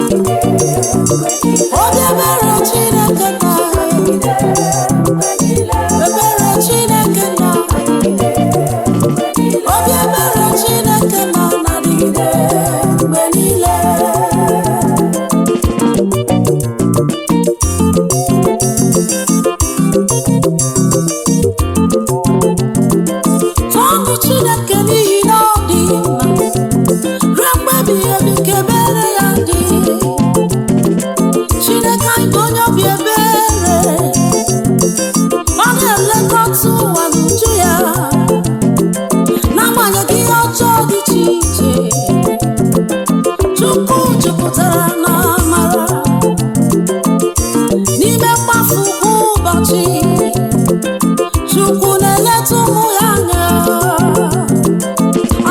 Obi ebere Chineke na, ebere Chineke na, obi ebere Chineke na na-adịgide mgbe niile. Tọọnụ Chineke n'ihi na ọ dị mma, ruo mgbe ebighị ebi ka ebere ya dị. Chineke anyị bụ onye obi ebere, ọ na-elekọta ụwa n'uju ya, n'agbanyeghị ihe ọjọọ dị iche iche. Chukwu jupụtara na amara n'ime mkpafu kwa ụbọchị. Chukwu na-eleta ụmụ ya anya.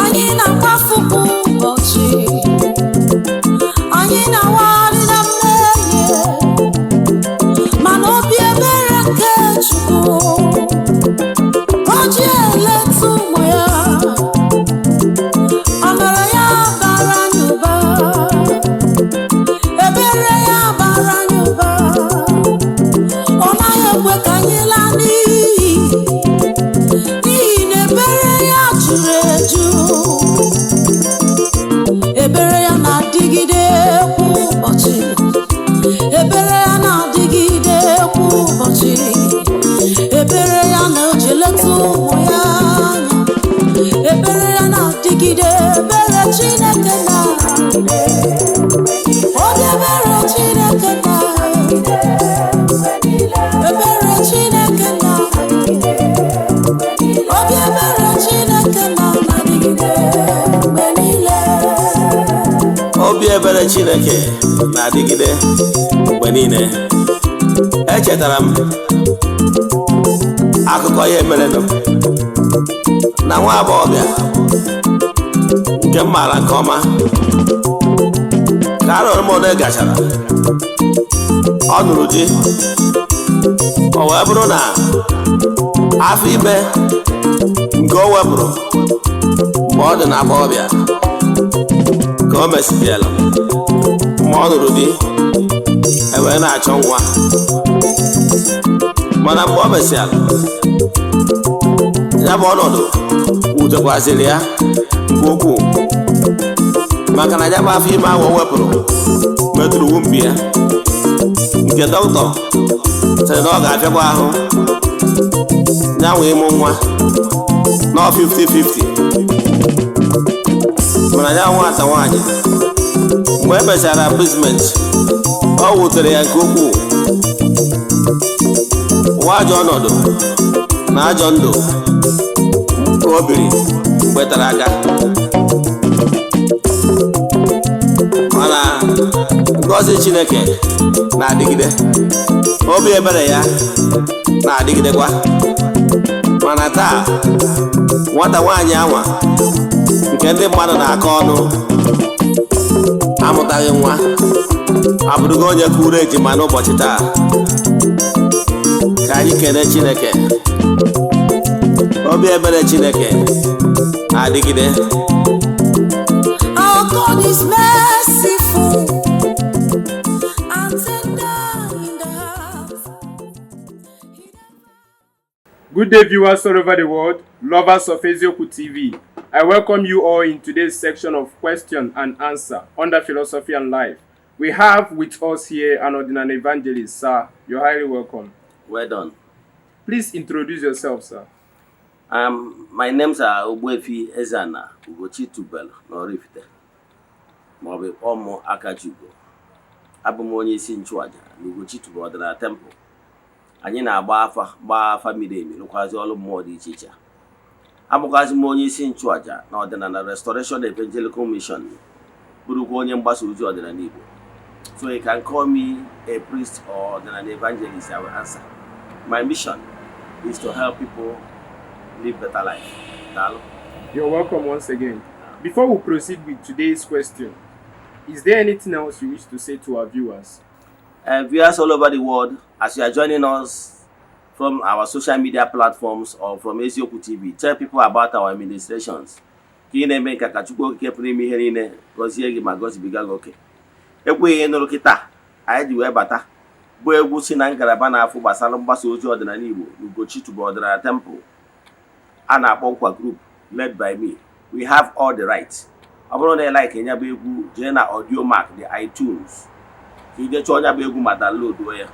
Anyị na-akpafu kwa ụbọchị, anyị na-awagharị na mmehie, mana obi ebere nke Chukwu ka o ji eleta ụmụ ya. Amara ya bara anyị ụba, ebere ya bara anyị ụba. Ọ naghị ekwe ka anyị laa n'iyi, n'ihi na ebere ya juru eju. Ebere ya na-adịgide kwa ụbọchị, ebere ya na-adịgide kwa ụbọchị, ebere ya na-eji eleta ụmụ ya anya. Ebere ya na-adịgide, ebere Chineke na, obi ebere Chineke na, ebere Chineke na, obi ebere Chineke na na-adịgide mgbe niile. Obi ebere Chineke na-adịgide mgbe niile. Echetara m akụkọ ihe merenụ na nwa agbọghọbịa nke m maara nke ọma. Ka arọ ole ole gachara, ọ nụrụ di. O wee bụrụ na afọ ime nke o wepụrụ mgbe ọ dị na agbọghọbịa ka o mesịrị mgbe ọ nụrụ di, e wee na-achọ nwa. Mana mgbe o mesịara, ya bụ ọnọdụ wutekwazịrị ya nke ukwuu, maka na ya bụ afọ ime ahụ o wepụrụ metụrụ wumbi ya, nke dọkịta sịrị na ọ ga-afịakwa ahụ ya nwee ịmụ nwa nọ 50-50. Mana ya nwata nwaanyị, mgbe e mechara appeasement, ọ wutere ya nke ukwuu. Ụwa ajọ ọnọdụ na ajọ ndụ o biri mgbe tara aka, mana ngọzi Chineke na-adịgide, obi ebere ya na-adịgidekwa. Mana taa, nwata nwaanyị anwa nke ndị mmadụ na-akọ ọnụ amụtaghị nwa abụrụgo onye kụrụ ejima n'ụbọchị taa. Ka anyị kene Chineke. Obi ebere Chineke na-adịgide. Our God is merciful and tender in the heart. Good day, viewers all over the world, lovers of Eziokwu TV. I welcome you all in today's section of question and answer under philosophy and life. We have with us here an ordinary evangelist, sir. You're highly welcome. Well done. Please introduce yourself, sir. My names are Ogbuefi Ezana Ugochi Tubelu na Oraifite, maọbụ ịkpọ mụ Akajiugo. Abụ m onye isi nchụaja na Ugochi Tubelu Ọdịnala Temple. Anyị na-agba afa, gbaa afa miri emi, rụkwazi ọrụ mmụọ dị iche iche. Abụkwazi m onye isi nchụaja na Ọdịnala Restoration Evangelical Mission, bụrụkwa onye mgbasa ozi ọdịnala Igbo. So you can call me a priest or ọdịnala evangelist, I will answer. My mission is to help people live better life. Daalụ. You're welcome once again. Before we proceed with today's question, is there anything else you wish to say to our viewers? Viewers all over the world, as you are joining us from our social media platforms or from Eziokwu TV, tell people about our administrations. Ka ị na-eme nka, ka Chukwu Okike pụrụ ime ihe niile gọzie gị ma gọzibiga gị oke. Egwu ihe nụrụ kịta anyị ji wee bata bụ egwu si na ngalaba na-afụ gbasara mgbasa ozi ọdịnala Igbo n'Ugochi Tubelu Ọdịnala Temple a na-akpọ Nkwa Group, led by me. We have all the rights. Ọ bụrụ na ị like ya bụ egwu, jee na Audiomack, the iTunes, ka ije chọọ ya bụ egwu ma downloaduo ya.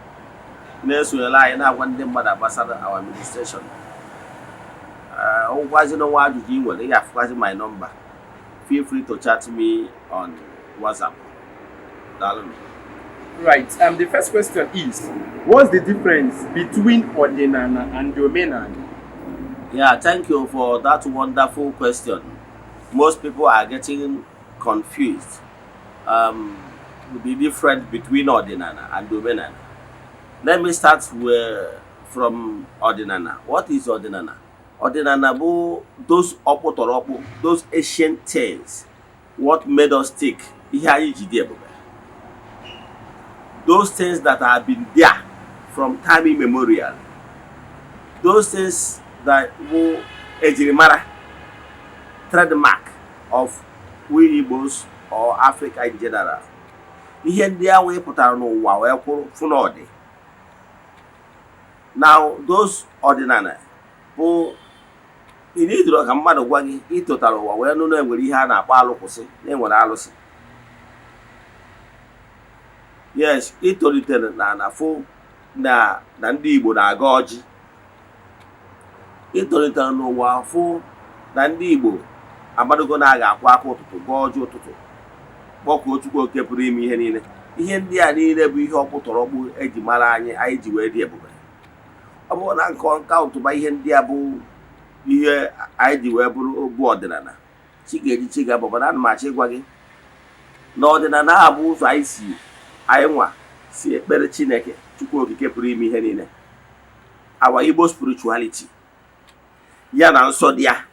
Na-esonyere anyị, na-agwa ndị mmadụ gbasara our administration. Ọgwụkwazi n'ọnwa ajụjụ ị nwere, ị ga-afụkwazi my number. Feel free to chat me on WhatsApp. Daalụ. Right. The first question is, what's the difference between Odinana and Omenani? Yeah, thank you for that wonderful question. Most people are getting confused with the difference between Odinana and Omenana. Let me start with, from Odinana. What is Odinana? Odinana bụ those ọkpụtọrọkpụ, those ancient things, what made us tick, ihe anyị ji dị ebube. Those things that have been there from time immemorial. Those things that bụ ejirimara, trademark of we Igbos or Africa in general. Ihe ndị ahụ ị pụtara n'ụwa wee kwụrụ fụ na ọdị. Now, those ọdịnala bụ ị nidoro ka mmadụ gwa gị. Ịtụtara ụwa wee nụ na enwere ihe a na-akpọ alụkwụsị, na enwere alụsị. Yes, ịtolitere na fụ na ndị Igbo na-aga ọjị. Ịtolitere n'ụwa fụ na ndị Igbo amadogo na a ga-akwụ aka ụtụtụ, gọọ ọjị ụtụtụ, kpọkuo Chukwu oke pụrụ ime ihe niile. Ihe ndị a niile bụ ihe ọkpụtọrọkpụ eji mara anyị, anyị ji wee dị ebube. Ọ bụrụ na nke nkaụntụba ihe ndị a bụ ihe anyị ji wee bụrụ bụ ọdịnala, chi ga-eji chi ga-abụ. Mana ana m achọ ịgwa gị na ọdịnala a bụ ụzọ anyị si, anyị nwa si ekpere Chineke, Chukwu okike pụrụ ime ihe niile. Our Igbo spirituality ya na nsọ dị ya.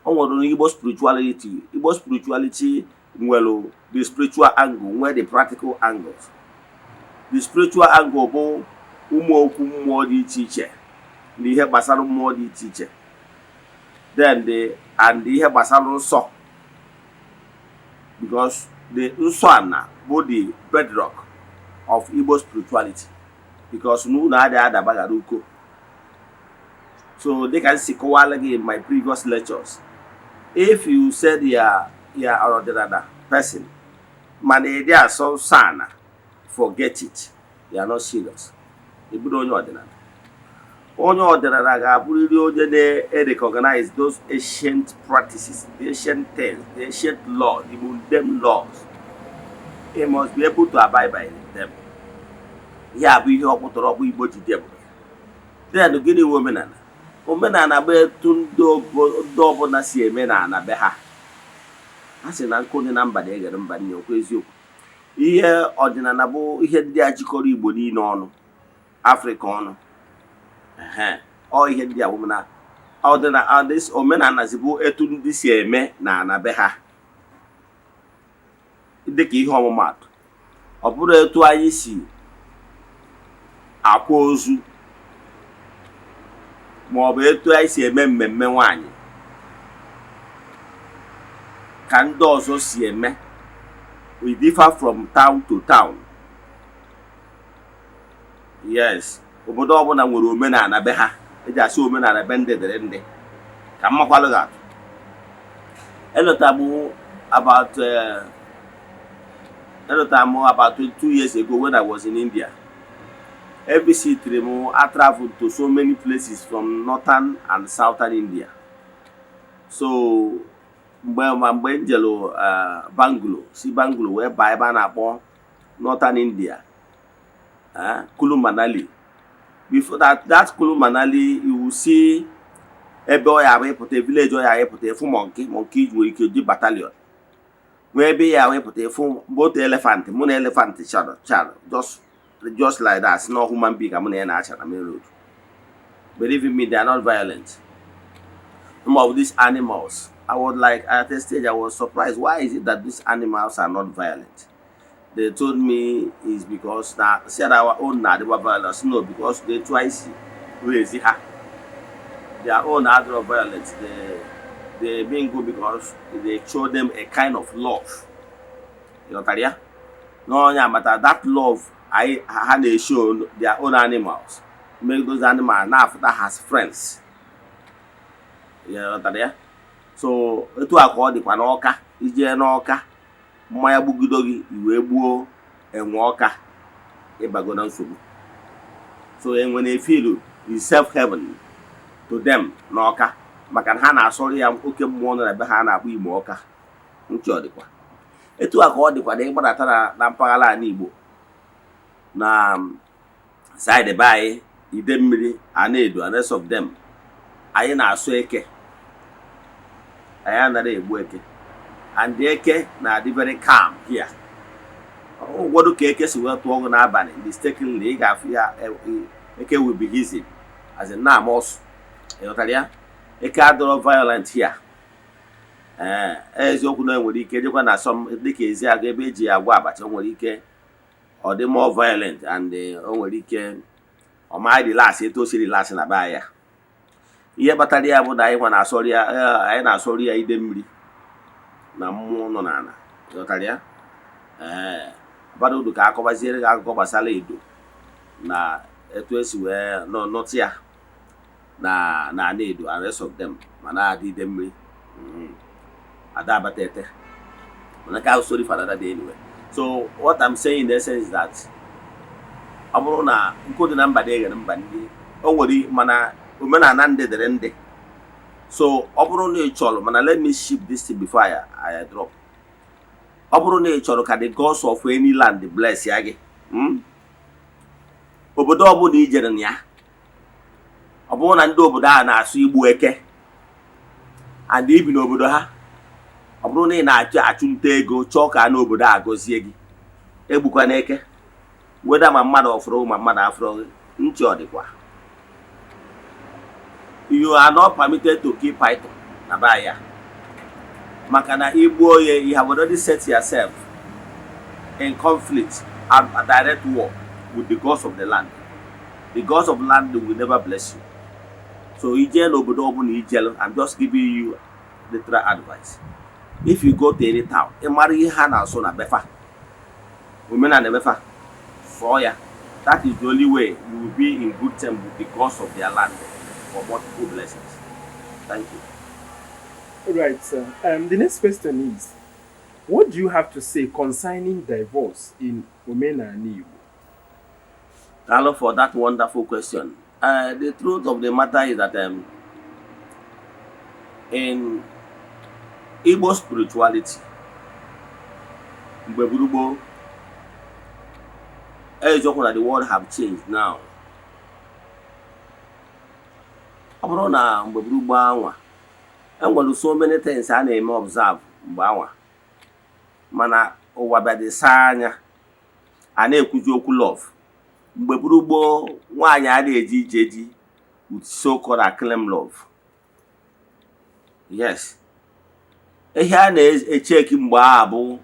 O nwere Igbo spirituality. Igbo spirituality nwere the spiritual angle, nwee the practical angles. The spiritual angle bụ ụmụ okwu mmụọ dị iche iche na ihe gbasara mmụọ dị iche iche, then the and ihe gbasara nsọ, because the nsọ ana bụ the bedrock of Igbo spirituality, because n'ụlọ adịghị adabaghara uko. So dịka m si kọwala gị in my previous lectures, if you said ya ọdịnala person mana ị dị asọ nsọ ana, forget it, you are not serious. Ị bụrụ onye ọdịnala, onye ọdịnala ga-abụrịrị onye na-recognize those ancient practices, the ancient things, the ancient law, the mundane laws. He must be able to abide by them. Ya bụ ihe ọkpụtọrọkpụ Igbo ji dị ebube. Then gịnị nwe omenala? Omenala bụ etu ndị ọbụla si eme na ana be ha. Ha sị na nkụ dị na mba na-eghere mba nne. Okwu eziokwu, ihe ọdịnala bụ ihe ndị a jikọrọ Igbo niile ọnụ, Afrịka ọnụ. Ehe, ọ ihe ndị a bụ na ọdịnala. Omenala zi bụ etu ndị si eme na ana be ha. Dịka ihe ọmụmaatụ, ọ bụrụ etu anyị si akwa ozu, ma ọ bụ etu anyị si eme mmemme nwanyị, ka ndị ọzọ si eme. We differ from town to town. Yes, obodo ọbụla nwere omenala be ha eji asị omenala be ndị dịrị ndị. Ka mmakwalụ gị atụ, elota m about elota m about 22 years ago when I was in India. E visitiri m, I traveled to so many places from northern and southern India. So mgbe ma mgbe m jelu Bangalore, si Bangalore wee baa ebe a na-akpọ northern India, Kulu Manali. Before that Kulu Manali, you will see ebe ọ ya ahụ ịpụta, village ọ ya ahụ ịpụta, ịfụ monkey. Monkey nwere ike dị battalion. Nwee ebe ya ahụ ịpụta, ịfụ both elephant. Mụ na elephant chara chara just like that. No human being ka mụ na ya na-acha na main road. Believe me, they are not violent, some of these animals. I was like, at a stage I was surprised, why is it that these animals are not violent? They told me is because na said our own na adịba violence. No, because they twice raise ha, their own adịrọ violent. They being good because they show them a kind of love. Ịghọtara ya? N'ọnya mata that love anyị ha na-eshow their own animals make those animals na-afụta ha as friends. Ịghọtara ya? So etu a ka ọ dịkwa n'Ọka. Ijee n'Ọka, mmanya gbugido gị, i wee gbuo enwe ọka, ịbago na nsogbu. So enwe na-efeel is self heaven to them n'Ọka, maka na ha na-asọrọ ya oke mmụọ nọ na be ha a na-akpọ Imo Ọka. Ntị ọ dịkwa etu a ka ọ dịkwa na ịgbadata na mpaghara ala Igbo na side be anyị, Idemmiri, Anaedo and rest of them, anyị na-asụ eke, anyị anaghị egbu eke, and eke na-adị very calm here. Ụfọdụ ka eke si wee tụọ ọgụ n'abalị, mistakenly ị ga-afụ ya, eke will be hissing as in na-ama ọsụ. Ịghọtara ya? Eke adịrọ violent here. Ee, eziokwu na enwere ike jekwa na some dịka Eziagụ ebe eji ya agwọ abacha, o nwere ike ọ dị more violent and o nwere ike ọ ma relax etu o si relax na be ya. Ihe kpatara ya bụ na anyị nwa na-asọrọ ya, anyị na-asọrọ ya ide mmiri na mmụọ nọ n'ala. Ịghọtara ya? Ee, bara uru ka akọbaziere gị akụkọ gbasara edo na etu esi wee nọtụ ya na ana edo and rest of them, ma na-adị ide mmiri ada abata ete, mana ka story for another day. Anyway, so what I'm saying in essence is that ọ bụrụ na nkụ dị na mba dị eghere mba ndị o nwere, mana omenala ndị dịrị ndị. So ọ bụrụ na ị chọrọ, mana let me ship this thing before I drop. Ọ bụrụ na ị chọrọ ka the gods of any land bless ya gị, obodo ọbụla i jere na ya, ọ bụrụ na ndị obodo ahụ na-asụ igbu eke and ibi n'obodo ha, ọ bụrụ na ị na-achọ achụnta ego, chọọ ka n'obodo a gọzie gị, egbukwana eke, weda ma mmadụ ọfụrụ ma mmadụ afụrụ gị. Ntị ọ dịkwa? You are not permitted to kill python na be ya, maka na igbuo ya, you have already set yourself in conflict and a direct war with the gods of the land. The gods of land will never bless you. So ije n'obodo ọbụla ijelu, I'm just giving you literal advice, if you go to any town, ị mara ihe ha na-asụ na befa, omenala befa, sụọ ya. That is the only way you will be in good term with the gods of their land for multiple blessings. Thank you. All right, sir. The next question is, what do you have to say concerning divorce in Omenani Igbo? Daalụ for that wonderful question. The truth of the matter is that in Igbo spirituality, mgbe gburugburu, eziokwu na the world have changed now. Ọ bụrụ na mgbe gburugburu anwa, enwere so many things a na-eme observe mgbe anwa, mana ụwa bịa saa anya, a na-ekwuzi okwu love. Mgbe gburugburu, nwaanyị a na-eji ije di with so called acclaim love. Yes, ihe a na-echeki mgbe ahụ bụ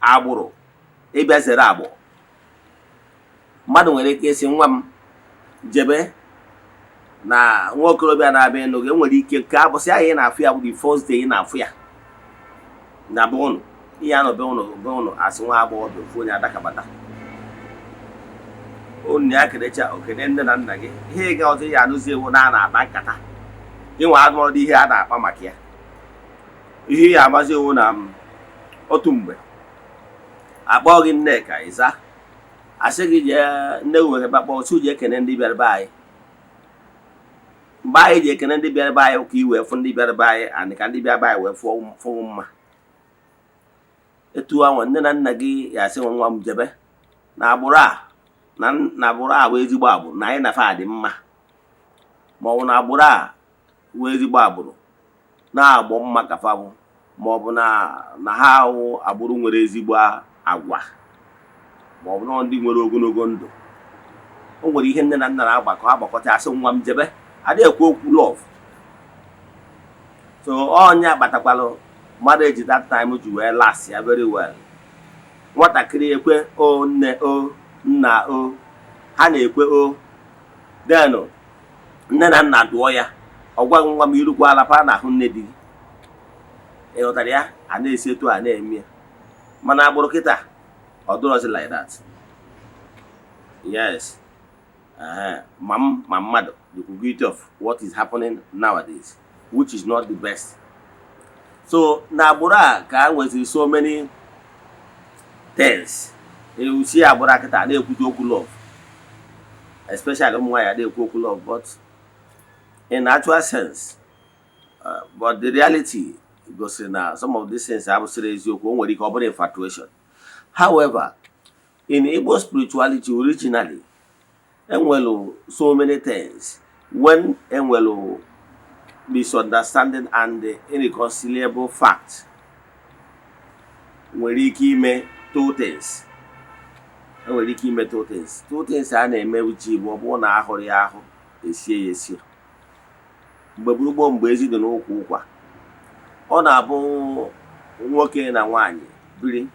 agbụrụ. Ịbịa zere agbụrụ, mmadụ nwere ike ịsị nwa m jebe na nwa okorobịa na-abịa ịnụ gị, enwere ike nke abụsị ahụ ị na-afụ ya bụ the first day ị na-afụ ya na be ụnụ, ihe anọ be ụnụ asị nwa agbọghọbịa ofu onye adakabata unu ya kenecha okene nne na nna gị. Ihe ị ga ọzọ ya anụzi ewu na a na-akpa nkata ịnwe anụọdụ ihe a na-akpa maka ya. Ihe ya amazi ewu na otu mgbe akpọọ gị Nneka, ịza, asị gị jee, nne gị nwere kpakpọ otu ji ekene ndị bịara be anyị. Mgbe anyị ji ekene ndị bịara be anyị, ka i wee fụ ndị bịara be anyị and ka ndị bịara be anyị wee fụ mma etu ahụ, nne na nna gị ya asị, "Nwa m, jebe na agbụrụ a, na agbụrụ a bụ ezigbo agbụrụ na anyị na fa dị mma," ma ọ bụ na agbụrụ a bụ ezigbo agbụrụ na-agbọ mma ka fa bụ, ma ọ bụ na ha awụ agbụrụ nwere ezigbo agwa, ma ọ bụ na ndị nwere ogologo ndụ. O nwere ihe nne na nna na-agbakọ agbakọta asị, "Nwa m, jebe." Adịghị ekwu okwu love. So ọnya kpatakwalụ marriage that time ji wee last ya very well. Nwatakịrị ekwe o, nne o, nna o, ha na-ekwe o. Then nne na nna dụọ ya, ọ gwaghị, "Nwa m, irukwa alapa na ahụ nne di gị." Ị ghọtara ya? A na-esi etu a na-eme ya. Mana agbụrụ kịta, ọ dụrọzi like that. Yes, ma m ma mmadụ dịkwa guilty of what is happening nowadays, which is not the best. So na agbụrụ a ka a nweziri so many things. Ewusi agbụrụ a kịta na-ekwute okwu love, especially ụmụ nwaanyị na-ekwu okwu love, but in actual sense, but the reality gosiri na some of these things abụsịrị eziokwu. O nwere ike ọ bụrụ infatuation. However, in Igbo spirituality, originally enwelu so many things. When enwelu misunderstanding and the irreconcilable fact, nwere ike ime two things. Enwere ike ime two things. Two things a na-eme uche bụ, ọ bụrụ na ahụrụ ya ahụ, esie ya esie. Mgbe gburugburu, mgbe ezi dị n'ụkwụ ụkwa, ọ na-abụ nwoke na nwaanyị biri,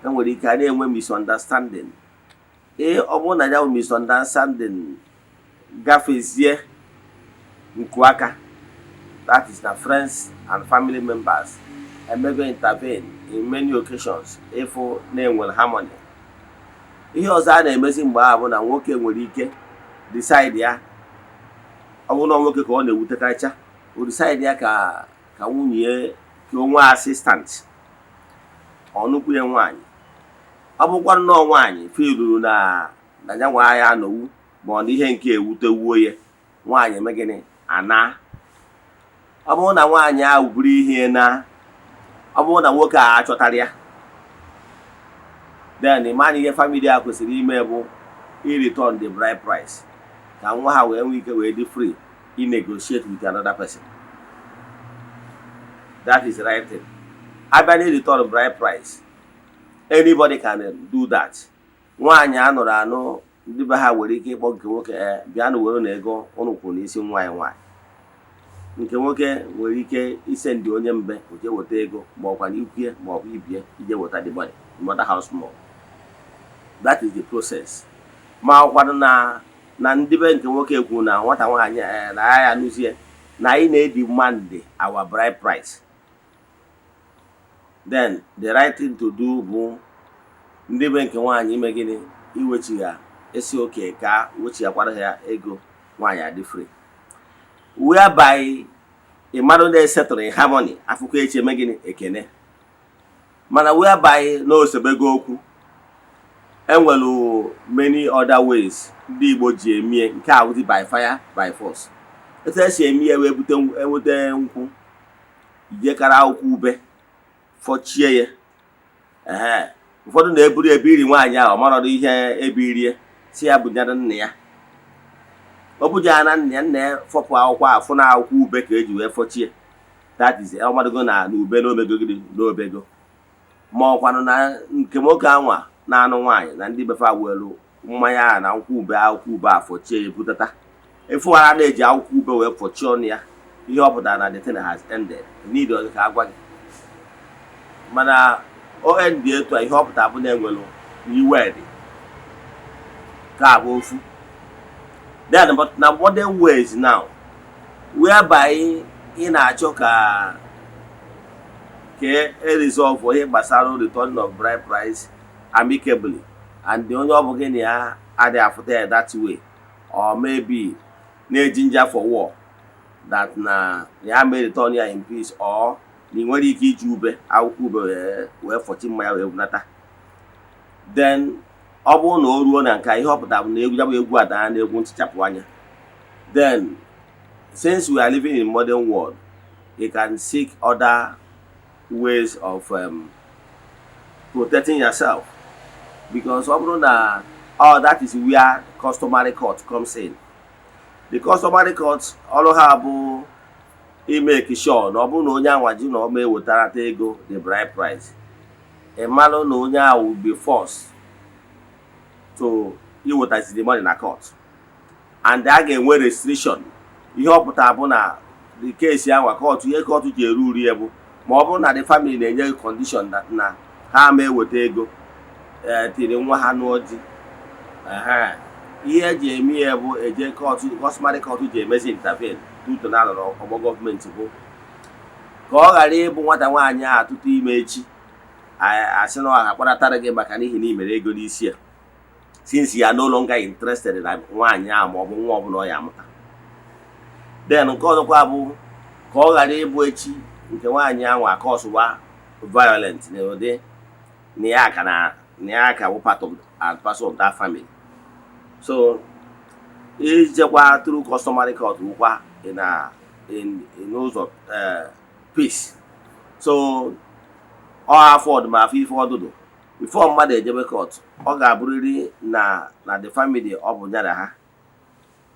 enwere ike a na-enwe misunderstanding. Ee, ọ bụrụ na ya bụ misunderstanding gafezie nku aka, that is, na friends and family members emego intervene in many occasions, ịfụ na-enwere harmony. Ihe ọzọ a na-emezi mgbe ahụ bụ na nwoke nwere ike decide ya, ọ bụrụ na nwoke ka ọ na-ewutekarịcha, o decide ya ka nwunye ya ka o nwee assistant, ọnụkwu ya nwaanyị. Ọ bụkwa nnọọ nwaanyị filuru na ya nwa ya anọwu, ma ọ na ihe nke ewutewuo ya, nwaanyị eme gịnị? Ana ọ bụrụ na nwaanyị ahụ buru ihe na ọ bụrụ na nwoke a achọtara ya, then ịma ihe family a kwesịrị ime bụ i return the bride price, ka nwa ha wee nwee ike wee dị free i negotiate with another person. That is the right thing. Abịa na return bride price, anybody can do that. Nwaanyị a nụrụ anụ, ndị be ha nwere ike ịkpọ nke nwoke, "Ee, bịanụ were na ego ụnụ kwuru n'isi nwa anyị nwaanyị." Nke nwoke nwere ike ise ndị onye mbe o jee weta ego, ma ọkwa na ikwue ma ọ bụ ibie ije weta the money, no matter how small. That is the process. Ma ọkwanụ na ndị be nke nwoke kwuru na nwata nwaanyị, na ya anụzie, na anyị na-edemand our bride price, then the right thing to do bụ ndị be nke nwaanyị ime gịnị? Iwechigha esi oke ka wechighakwara ya ego, nwaanyị adị free, whereby ị mmadụ na-esetụrụ in harmony. Afụkọ echi eme gịnị? Ekene. Mana whereby na osebego okwu, enwelu many other ways ndị Igbo ji emie nke a wụzi by fire by force. Etu esi eme ya, wee bute enweta nkwụ, ijekara akwụkwọ ube fọchie ya. Ehe, ụfọdụ na-eburu ebiri nwaanyị ahụ, ọ marọdụ ihe ebirie, si ya bunyere nna ya. Ọ bụjara na nna ya, nna ya fọpụ akwụkwọ afụ na akwụkwọ ube ka eji wee fọchie. That is, ọmadogo na ube na omego gịnị? N'obego. Ma ọkwanụ na nke nwoke anwa na-anụ nwaanyị na ndị befe welu mmanya ahụ na nkwụ ube, akwụkwọ ube a fọchie ya, ebutata efughara na-eji akwụkwọ ube wee fọchie ọnụ ya. Ihe ọ pụtara na the thing has ended, need ọzọ ka agwa gị. Mana o end etu a, ihe ọ pụtara bụ na enwelu iwe dị ka abụ ofu. Then, but na modern ways now, whereby ị na-achọ ka e resolve ihe gbasara return of bride price amicably, and onye ọ bụ gị na ya adịghị afụta ya that way, or maybe na-eji nja for war, that na ya may return ya in peace, or na ị nwere ike iji ube, akwụkwọ ube wee fọchi mmanya wee bunata, then ọ bụrụ na o ruo na nke a, ihe ọ pụtara bụ na egwu ya bụ egwu adana na egwu ntichapụ anya. Then, since we are living in modern world, you can seek other ways of protecting yourself, because ọ bụrụ na oh, that is where customary court comes in. The customary court, ọrụ ha bụ imake sure na ọ bụrụ na onye anwa ji na ọ ma ewetarata ego the bride price, ị malụ na onye ahụ will be forced to iwetazi the money na court, and a ga-enwe restriction. Ihe ọ pụtara bụ na the case anwa court, ihe court ji eru uri ya bụ ma ọ bụrụ na the family na-enye condition that na ha ma eweta ego tiri nwa ha nụọ di. Ehe. Ihe eji eme ya bụ eje court, customary court ji emezi intervene due na alụrụ ọgbọ gọọmenti, bụ ka ọ ghara ịbụ nwata nwaanyị a atụtụ ime echi. Asị na ọ akparatara gị maka n'ihi na ị mere ego n'isi ya, since you are no longer interested na nwaanyị ahụ ma ọ bụ nwa ọbụla ọ ya amụta. Then nke ọzọkwa bụ ka ọ ghara ịbụ echi nke nwaanyị ahụ akọsụwa violent na ụdị na ya ka na ya ka bụ part of and parcel of that family. So ijekwa through customary court wụkwa na in n'ụzọ peace. So ọ afọ ọdụm afọ ife ọdụdụ before mmadụ ejebe court, ọ ga-abụrịrị na the family ọ bụ nyara ha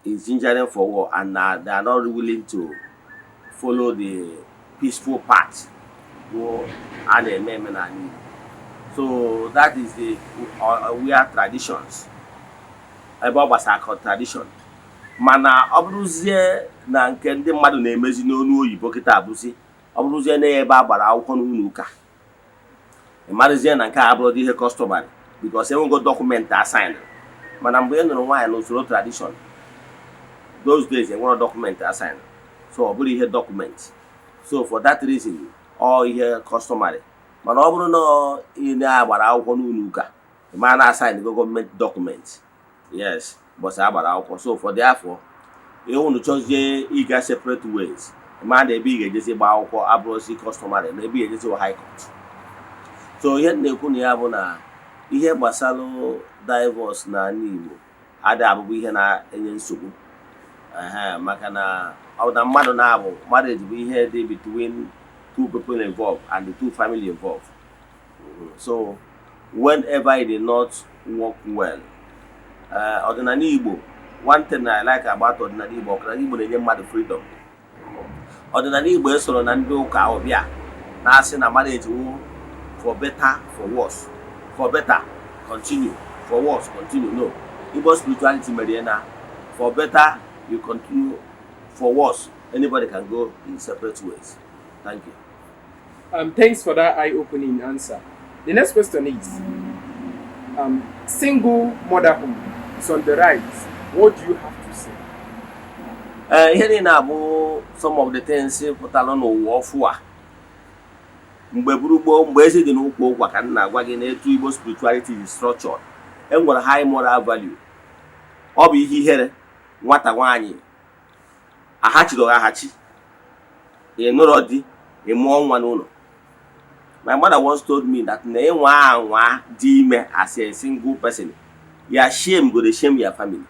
is engineering for war and na they are not willing to follow the peaceful path bụ a na-eme eme n'ala Igbo. So that is the where traditions, ebe ọ gbasara tradition. Mana ọ bụrụzie na nke ndị mmadụ na-emezi n'onu oyibo kịta abụzi, ọ bụrụzie na ebe a gbara akwụkwọ n'ụlọ ụka, ị marụzie na nke a abụrụ ihe customary because enwego document asign. Mana mgbe ị nụrụ nwaanyị n'usoro tradition those days, enwero document asign, so ọ bụrụ ihe document. So for that reason, ọ ihe customary. Mana ọ bụrụ na ị na-agbara akwụkwọ n'ụlọ ụka, ị ma na asign go gọọmenti document, yes, bọsị agbara akwụkwọ. So for therefore, unu chọzie ịga separate ways, ma na ebe ị ga-ejezi gba akwụkwọ abụrụzi customary, na ebe ị ga-ejezi high court. So ihe m na-ekwu na ya bụ na ihe gbasara divorce n'ala Igbo adịghị abụbụ ihe na-enye nsogbu. Ehe, maka na ọ na mmadụ na-abụ marriage bụ ihe dị between two people involved and the two family involved. So whenever it did not work well, ọdịnala Igbo, one thing I like about ọdịnala Igbo, ọdịnala Igbo na-enye mmadụ freedom. Ọdịnala Igbo esoro na ndị ụka ọbịa na-asị na marriage wụ for better, for worse, for better continue, for worse continue. No, Igbo spirituality mere ya na for better you continue, for worse anybody can go in separate ways. Thank you. Thanks for that eye-opening answer. The next question is, single motherhood is on the rise. What do you have to say? Ee, ihe niile abụ some of the things pụtara n'ụwa ọfụ a. Mgbe buru gboo, mgbe ezi dị n'ụkwụ ụkwa, ka m na-agwa gị na etu Igbo spirituality is structured, e nwere high moral value. Ọ bụ ihe ihere nwata nwaanyị ahachiri ahachi, ị nụrọ di, ị mụọ nwa n'ụlọ. My mother once told me that na ịnwa anwa dị ime as a single person, ya shame go dey shame your family,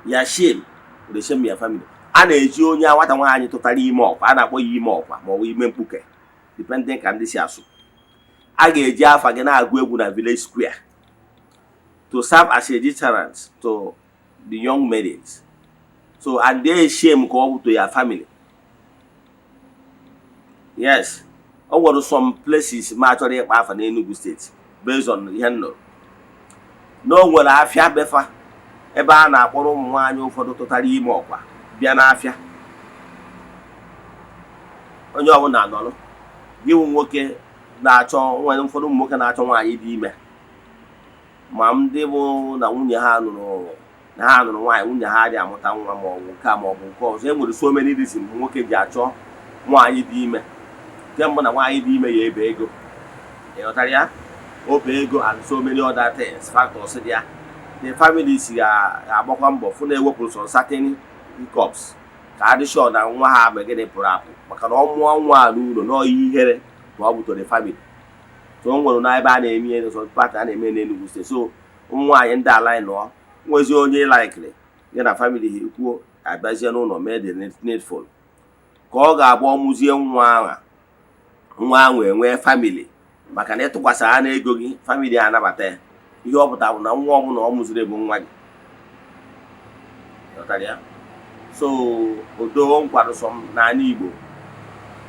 ya shame go dey shame your family. A na-eji onye nwata nwaanyị tụtara ime ọkwa, a na-akpọ ya ime ọkwa ma ọ bụ ime mkpuke, depending ka ndị si asụ. A ga-eji afa gị na-agụ egwu na village square to serve as a deterrent to the young maidens. So and they shame ka ọ bụ to your family. Yes, o nwere some places ma achọrọ ịkpa afa n'Enugu Steeti based on ihe m nụrụ na o nwere afịa befa ebe a na-akpọrọ ụmụ nwaanyị ụfọdụ tụtara ime ọkwa bịa n'afịa. Onye ọbụla nọrọ gị wụ nwoke na-achọ, nwere ụfọdụ ụmụ nwoke na-achọ nwaanyị dị ime, ma ndị bụ na nwunye ha nụrụ, na ha nụrụ nwaanyị, nwunye ha adịghị amụta nwa, ma ọ bụ nke a ma ọ bụ nke ọzọ. E nwere so many reasons nwoke ji achọ nwaanyị dị ime. Nke mbụ, na nwaanyị dị ime ya ebe ego, ịghọtara ya, obe ego and so many other things, factors dị ya. The families ga-agbakwa mbọ fụ na ewepụrụ some certain hiccups ka adị sure na nwa ha bụ gịnị pụrụ apụ, maka na ọ mụọ nwa a n'ụlọ n'ọya ihere ka ọ bụ to the family. So o nwere na ebe a na-eme ihe, so part a na-eme n'Enugu Steeti. So ụmụ nwaanyị ndị ala anyị nọ nwezi onye laikiri gị na family ha ekwuo, abịazie n'ụlọ mee the needful ka ọ ga-abụ ọmụzie nwa ahụ, nwa ahụ enwee family, maka na ịtụkwasị ha na ego gị, family a anabata ya. Ihe ọ pụtara bụ na nwa ọbụla ọ mụziri bụ nwa gị. Ghọtara ya? So odo nkwado sọ m n'ala Igbo,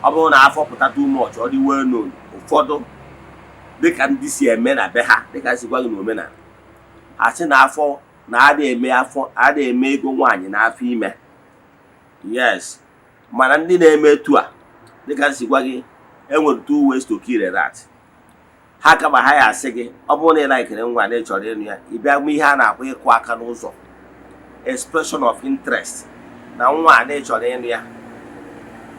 ọ bụrụ na afọ pụta too much, ọ dị well known, ụfọdụ dịka ndị si eme na be ha, dịka si gwa gị na omenala asị na afọ na adị eme, afọ adị eme ego nwaanyị na afọ ime. Yes, mana ndị na-eme etu a, dịka si gwa gị, enwere two ways to kill a rat. Ha kama ha ya asị gị, ọ bụrụ na ị laikere nwa na ị chọrọ ịnụ ya, ị bịa mee ihe a na-akpọ ịkụ aka n'ụzọ, expression of interest na nwa a na ị chọrọ ịnụ ya.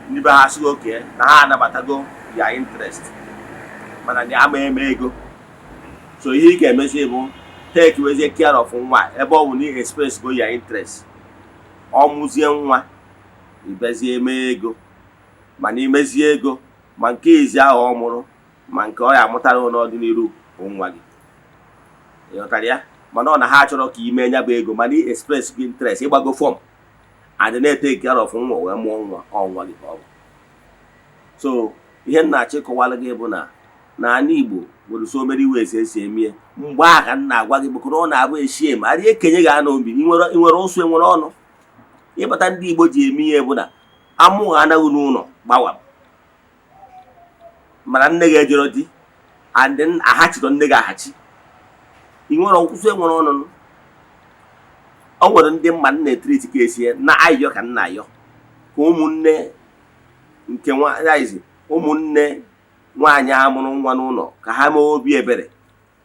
Ndị be ha sịghị oke na ha anabatago ya interest. Mana na ama eme ego, so ihe ị ga-emezi bụ take wezie care of nwa. Ebe ọ bụ na ị express go your interest, ọ mụzie nwa, ịbịazie mee ego. Mana imezie ego, ma nke izi ahụ ọ mụrụ, ma nke ọ ya amụtara n'ọdịnihu bụ nwa gị. Ịghọtara ya? Mana ọ na ha chọrọ ka ime nya bụ ego, mana ị express gị interest, ịgbago form and na-etake care of nwa wee mụọ nwa, ọ nwa gị ka ọ bụ. So ihe m na-achọ ịkọwara gị bụ na n'ala Igbo nwere so many ways esi eme. Mgbe a ka m na-agwa gị bụ na ọ na-abụ eshie ma arị ekenye gị anụ obi. Ị nwere ụsụ, enwere ọnụ ịbata. Ndị Igbo ji eme ihe bụ na amụ ha anaghị n'ụlọ gbawa, mana nne gị ejero di and ahachiro nne gị ahachi. Ị nwere nkwụsị, enwere ọnụnụ. O nwere ndị mma nna etriti ka esie na ayọ ka nna ayọ ka ụmụnne nke nwa, ụmụnne nwaanyị a mụrụ nwa n'ụlọ, ka ha mee obi ebere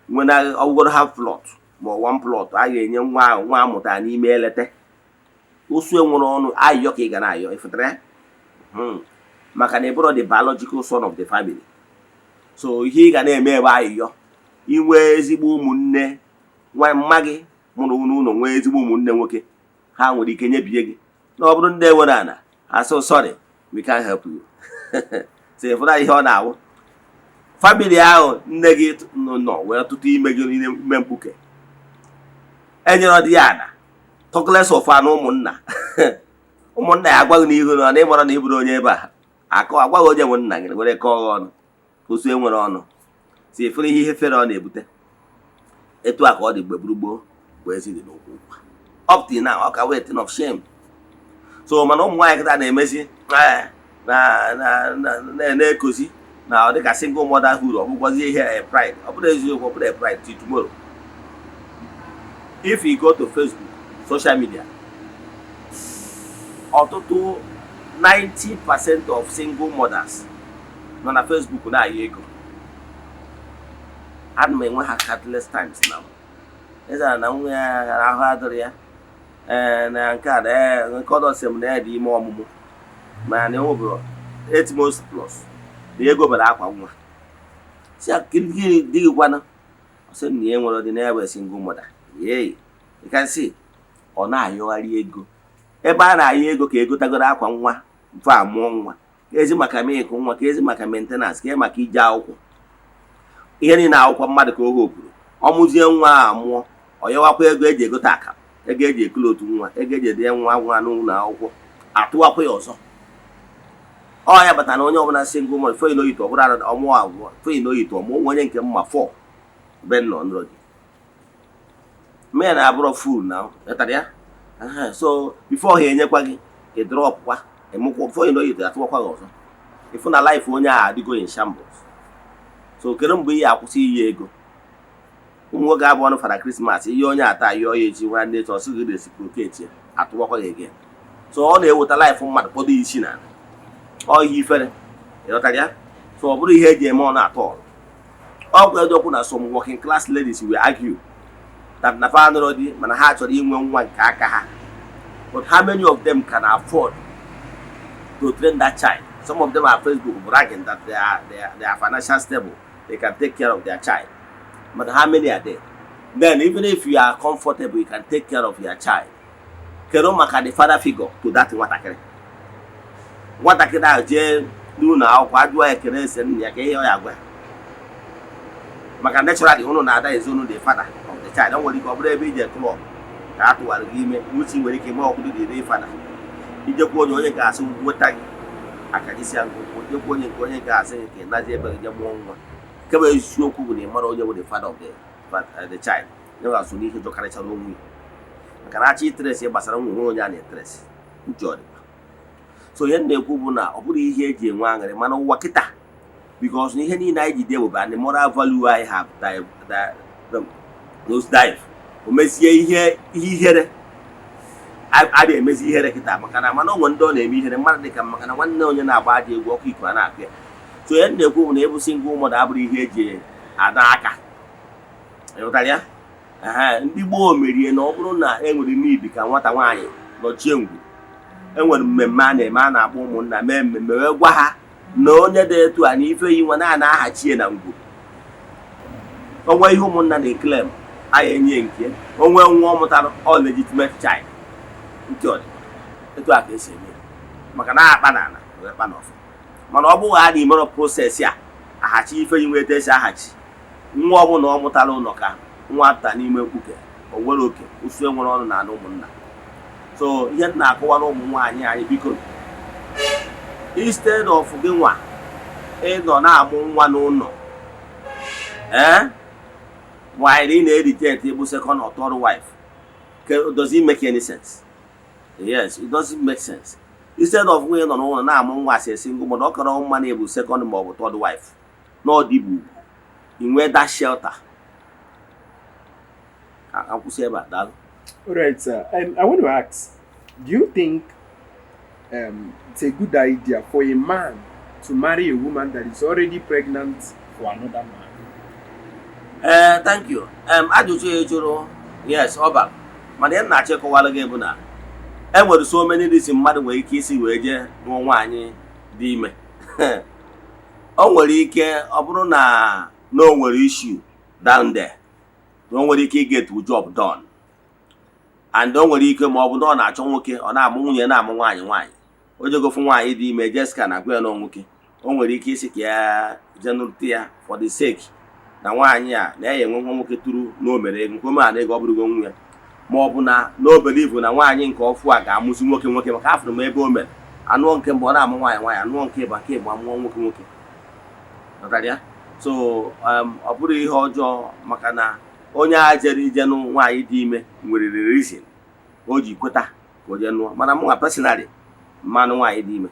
nwena ọgwụgwọrọ ha plot ma ọ one plot a ga-enye nwa ahụ nwa amụtara n'ime elete ụsụ enwere ọnụ. Ayọ ka ị ga na-ayọ, ịfụtara ya? Maka na ị bụrụ the biological son of the family, so ihe ị ga na-eme ebe ayịyọ inwe ezigbo ụmụnne nwa mma gị mụrụ n'ụlọ, nwee ezigbo ụmụnne nwoke, ha nwere ike nyebie gị. Na ọ bụrụ ndị enwere ana asụ, "Sorry, we can't help you." So ịfụra ihe ọ na-awụ family ahụ nne gị nọ wee tụtụ ime gị n'ime mkpuke enyere dị ya ana, talk less of anụ ụmụnna. Ụmụnna ya agwaghị n'ihu na ịmara na ị bụrụ onye ebe a akọ agwaghị onye nwe nna gị were kọọ gị ọnụ osu enwere ọnụ. Si efere ihe fere ọ na-ebute etu a ka ọ dị mgbe gburugburu bụ ezi dị n'okwu ụkwa. Up till now, ọ ka wee thing of shame. So mana ụmụ nwaanyị kịta na-emezi na na-ekozi na ọ dịka single motherhood ọ bụkwazi ihe a pride. Ọ bụrụ eziokwu, ọ bụrụ a pride till tomorrow. If you go to Facebook, social media, ọtụtụ 90% of single mothers nọ na Facebook na-ayọ ego. Ana m enwe ha countless times now. Ịzara na nwa ya ahụ adịrị ya, ee, na nke a na ee, nke ọdọ sị m na ya dị ime ọmụmụ, mana na enwebụrụ 8 months plus na ego bara akwa nwa. Si ya, gịnị di gị kwana? Ọ sị m na ya nwere dị na ya bụ single mother. Yey, you can see ọ na-ayọgharị ego ebe a na-ayọ ego ka egotagoro akwa nwa mfe amụọ nwa, ka ezi maka milk nwa, ka ezi maka maintenance, ka ezi maka ije akwụkwọ, ihe niile akwụkwọ mmadụ ka o hopụrụ. Ọmụzie nwa a amụọ, ọ yọwakwa ego eji egote akara, ego eji ekulu otu nwa, ego eji edenye nwa nwa n'ụlọ akwụkwọ, atụwakwa ya ọzọ. Ọ ya bata na onye ọbụla single mother fo inoyito ọ bụrụ ọmụọ abụọ fo inoyito ọmụọ onye nke mma fọ be nọ nrọ gị men abụrọ full na ghọtara ya. So before ha enyekwa gị, ị drop kwa emụkwa before you know it, atụwakwa gị ọzọ. Ịfụ na life onye a adịgo in shambles. So kedu mgbe ị ya akwụsị iyi ego? Ụmụ nwoke abụọ nụ fara Christmas, ihe onye ata yọọ ya echi, nwanne echi ọsị gị reciprocate ya, atụwakwa gị again. So ọ na-eweta life mmadụ kpọdo ya isi n'ala. Ọ ihe ifere, ịghọtara ya? So ọ bụrụ ihe eji eme ọ na-atọ ọrụ. Ọ bụ eziokwu na some working class ladies will argue that na fa nụrụ di, mana ha chọrọ inwe nwa nke aka ha. But how many of them can afford to train that child? Some of them are Facebook bragging that they are financially stable, they can take care of their child. But how many are there? Then even if you are comfortable, you can take care of your child, kedu maka the father figure to that nwatakịrị? Nwatakịrị ahụ jee n'ụlọ akwụkwọ, ajụọ ya kere ese nna ya, ka ihe ọ ya agwa ya? Maka naturally unu na-ada ezonu the father of the child. O nwere ike ọ bụrụ ebe ije club ka a tụwara gị ime uche, nwere ike ime ọkwụdụ the real father. Ijekwa onye onye ga-asị nweta gị akajisi ngwụkwụ, ijekwa onye nke onye ga-asị gị ka ị nazi ebe gị je mụọ nwa. Nke bụ eziokwu bụ na ị mara onye bụ the father of the child. Ya ga so n'ihe jọkarịchara onwe ya, maka na achọ itrace gbasara nwa onye a na-etrace uche ọ dịkwa. So ihe m na-ekwu bụ na ọ bụrụ ihe eji enwe aṅụrị, mana ụwa kịta, because na ihe niile anyị jide bụ and the moral value anyị have nose dive. O mezie ihe ihere a na-emezi ihere kịta, maka na mana onwe ndị ọ na-eme ihere mmadụ dịka maka na nwanne onye na-agba aja egwu ọkụ iko a na-akụ ya. So ihe m na-ekwu bụ na ịbụ single mother abụrụ ihe eji ada aka, ịghọtara ya? Ehe, ndị gboo merie na ọ bụrụ na e nwere need ka nwata nwaanyị nọchie ngwu, enwere mmemme a na-eme, a na-akpọ ụmụnna mee mmemme wee gwa ha na onye dị etu a na ife yi nwa na-ana ahachie na ngwu. Onwe ihe ụmụnna na-eclaim, anyị enye nke onwe nwa ọ mụtara, all legitimate child. Nke ọ dị etu a ka esi eme ya, maka na akpa na ala wee kpa n'ọfọ. Mana ọ bụghị a na imero process a ahachi ife yi nweta esi ahachi nwa ọbụla ọ mụtara ụlọ ka nwa ata n'ime mkpuke, o nwere oke usu enwere ọnụ na ala ụmụnna. So ihe m na-akọwara ụmụ nwaanyị anyị, biko, instead of gị nwa ịnọ na-amụ nwa n'ụlọ, ee, while ị na-ereject ịbụ second or third wife, does it make any sense? Yes, it doesn't make sense. Instead of nwunye nọ n'ụlọ na-amụ nwa as a single mother, ọ kọrọ mma na ịbụ second ma ọ bụ third wife na ọ dịbụ ugwu inwe that shelter. Ka akwụsị ebe a, daalụ. All right, sir. I want to ask, do you think it's a good idea for a man to marry a woman that is already pregnant for another man? Ee, thank you. Ajụjụ ya jụrụ, yes, ọ bara. Mana ihe m na-achọ ịkọwara gị bụ na e nwere so many reasons mmadụ nwere ike isi wee jee nụọ nwaanyị dị ime. O nwere ike ọ bụrụ na o nwere issue down there, na o nwere ike get job done, and o nwere ike ma ọ bụ na ọ na-achọ nwoke, ọ na-amụ nwunye, na-amụ nwaanyị nwaanyị, o jegofu nwaanyị dị ime, Jessica na agwa ya na nwoke, o nwere ike isi ka ya jee nụrụta ya for the sake na nwaanyị a na ya enwe nwa nwoke tụrụ na o mere ego nke o mere na ego ọ bụrụgo nwa ya, ma ọ bụ na o believe na nwaanyị nke ọfụ a ga-amụzi nwoke nwoke, maka afụrụ m ebe o mere anụọ nke mbụ, ọ na-amụ nwaanyị nwaanyị, anụọ nke ịba nke ịgba, mụọ nwoke nwoke. Ghọtara ya? So ọ bụrụ ihe ọjọọ, maka na onye a jere ije nụ nwaanyị dị ime nwere reason o ji kweta ka o jee nụọ. Mana mụnwa personally, mmanụ nwaanyị dị ime,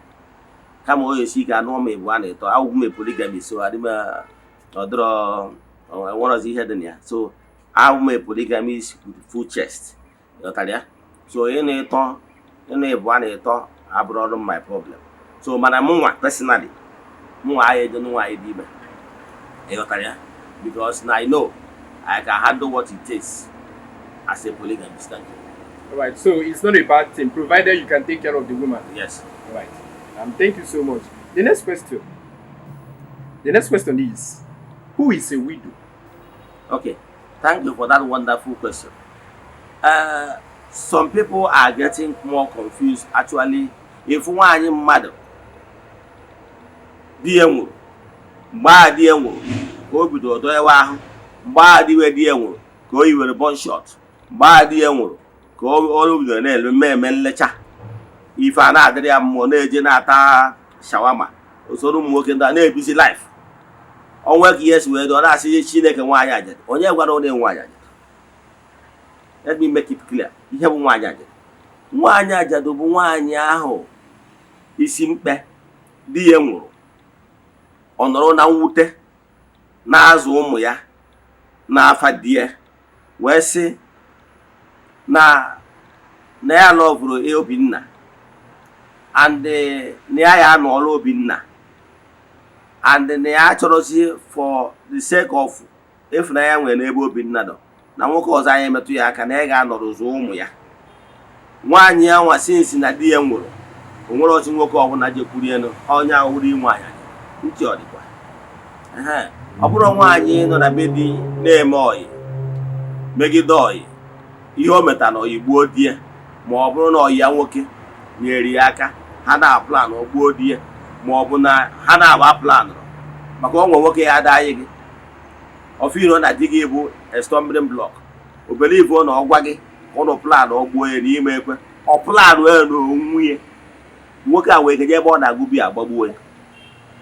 kama o esi ike anụọ m ịbụ a na-eto awụgwụ m polygamy, so adị m ọdịrọ enwerọzi ihe dị na ya. So awụ m polygamist with full chest. Ghọtara ya? So ịnụ ịtọ, ịnụ ịbụ a na-ịtọ abụrụ ọrụ my problem. So mana mụnwa personally, mụnwa agha eje nụ nwaanyị dị ime. Ịghọtara ya? Because na I know I can handle what it takes as a polygamist. Thank you. All right, so it's not a bad thing, provided you can take care of the woman. Yes. All right. Thank you so much. The next question. The next question is, who is a widow? Okay, thank you for that wonderful question. Some people are getting more confused actually. If nwaanyị mmadụ di ya nwụrụ, mgbe a di ya nwụrụ ka o bidoro dọnyewe ahụ, mgbe a diwe di ya nwụrụ ka o yiwere bun short, mgbe a di ya nwụrụ ka o bidoro na-eme mmemme nlecha, ife a na-adịrị ya mmụọ, na-eje na-ata shawarma, usoro ụmụ nwoke ndị a na-ebizi life ọnwa ka ihe si wee dị, ọ na-asị Chineke nwaanyị ajadu. Onye gwara onye nwaanyị ajadu? Let me make it clear ihe bụ nwaanyị ajadu. Nwaanyị ajadu bụ nwaanyị ahụ isi mkpe di ya nwụrụ, ọ nọrọ na mwute na-azụ ụmụ ya n'afa di ya, wee sị na ya loveụrụ Obinna and na ya ya anọọla Obinna and na ya chọrọzi for the sake of ịfụnanya nwere n'ebe Obinna nọ, na nwoke ọzọ anyị emetụ ya aka, na ya ga-anọrọ zụọ ụmụ ya. Nwaanyị ya nwa since na di ya nwụrụ, o nwere otu nwoke ọbụla jekwuru elu onye ahụrụ inwe anya. Ntị ọ dịkwa? Ehe, ọ bụrụ nwaanyị nọ na be di na-eme ọyị megide ọyị, ihe o metara na ọyị gbuo di ya, ma ọ bụrụ na ọyị ya nwoke nyere ya aka ha na-aplan gbuo di ya, ma ọ bụ na ha na-agba plan, maka onwe nwoke ya adaghị gị ọfiro na di gị bụ a stumbling block, o believe na ọ gwa gị ka ụnụ plan ọ gbuo ya n'ime ekwe ọ plan ya na onwe ya, nwoke a wee keje ebe ọ na-agụ biya agbagbuo ya.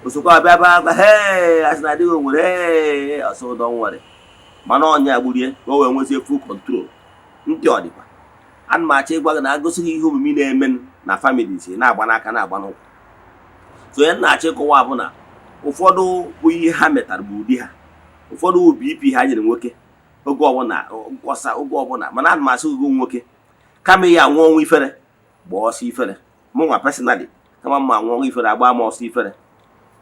Osokwa bịa bịa agwa, hee, asị na adịghị onwere hee ọsọ ụdọ nwere, mana ọnya gburie ka o wee nwezie full control. Ntị ọ dịkwa? Ana m achọ ịgwa gị na agụsịghị ihe omume na-eme na families na-agba n'aka, na-agba n'ụkwụ. So onye na-achọ ịkọwa bụ na ụfọdụ bụ ihe ha metara bụ ụdị ha, ụfọdụ bụ BP ha nyere nwoke oge ọbụla nkwọsa oge ọbụla. Mana ana m asị gị, nwoke, kama ya anwụ ọnwụ ifere, gbaa ọsọ ifere. Mụ nwa personally, kama mma anwụ ọnwụ ifere, agba m ọsọ ifere.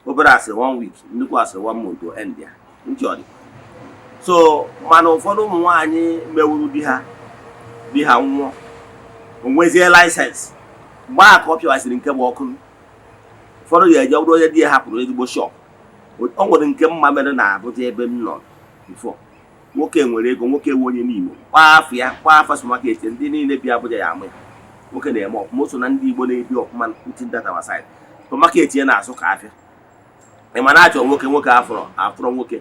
Obere asịrị one week, nnukwu asịrị one month to end ya. Ntị ọ dị? So mana ụfọdụ ụmụ nwaanyị mewuru di ha, di ha nwụọ, o nwezie license, mgbe a ka ọ pịawasịrị nke bụ ọkụ. Ụfọdụ ga-eje bụrụ onye di ya hapụrụ ezigbo shop. O nwere nke mma mere na Abuja ebe m nọ before. Nwoke nwere ego, nwoke nwe onye n'Imo kpaa afọ ya, kpaa afa supermarket, ndị niile bi Abuja ya amụ ya. Nwoke na-eme ọfụma, o so na ndị Igbo na-ebi ọfụma ntị that our side. Supermarket ya na-azụ ka afịa. Ị ma na-achọ nwoke, nwoke afọrọ afọrọ nwoke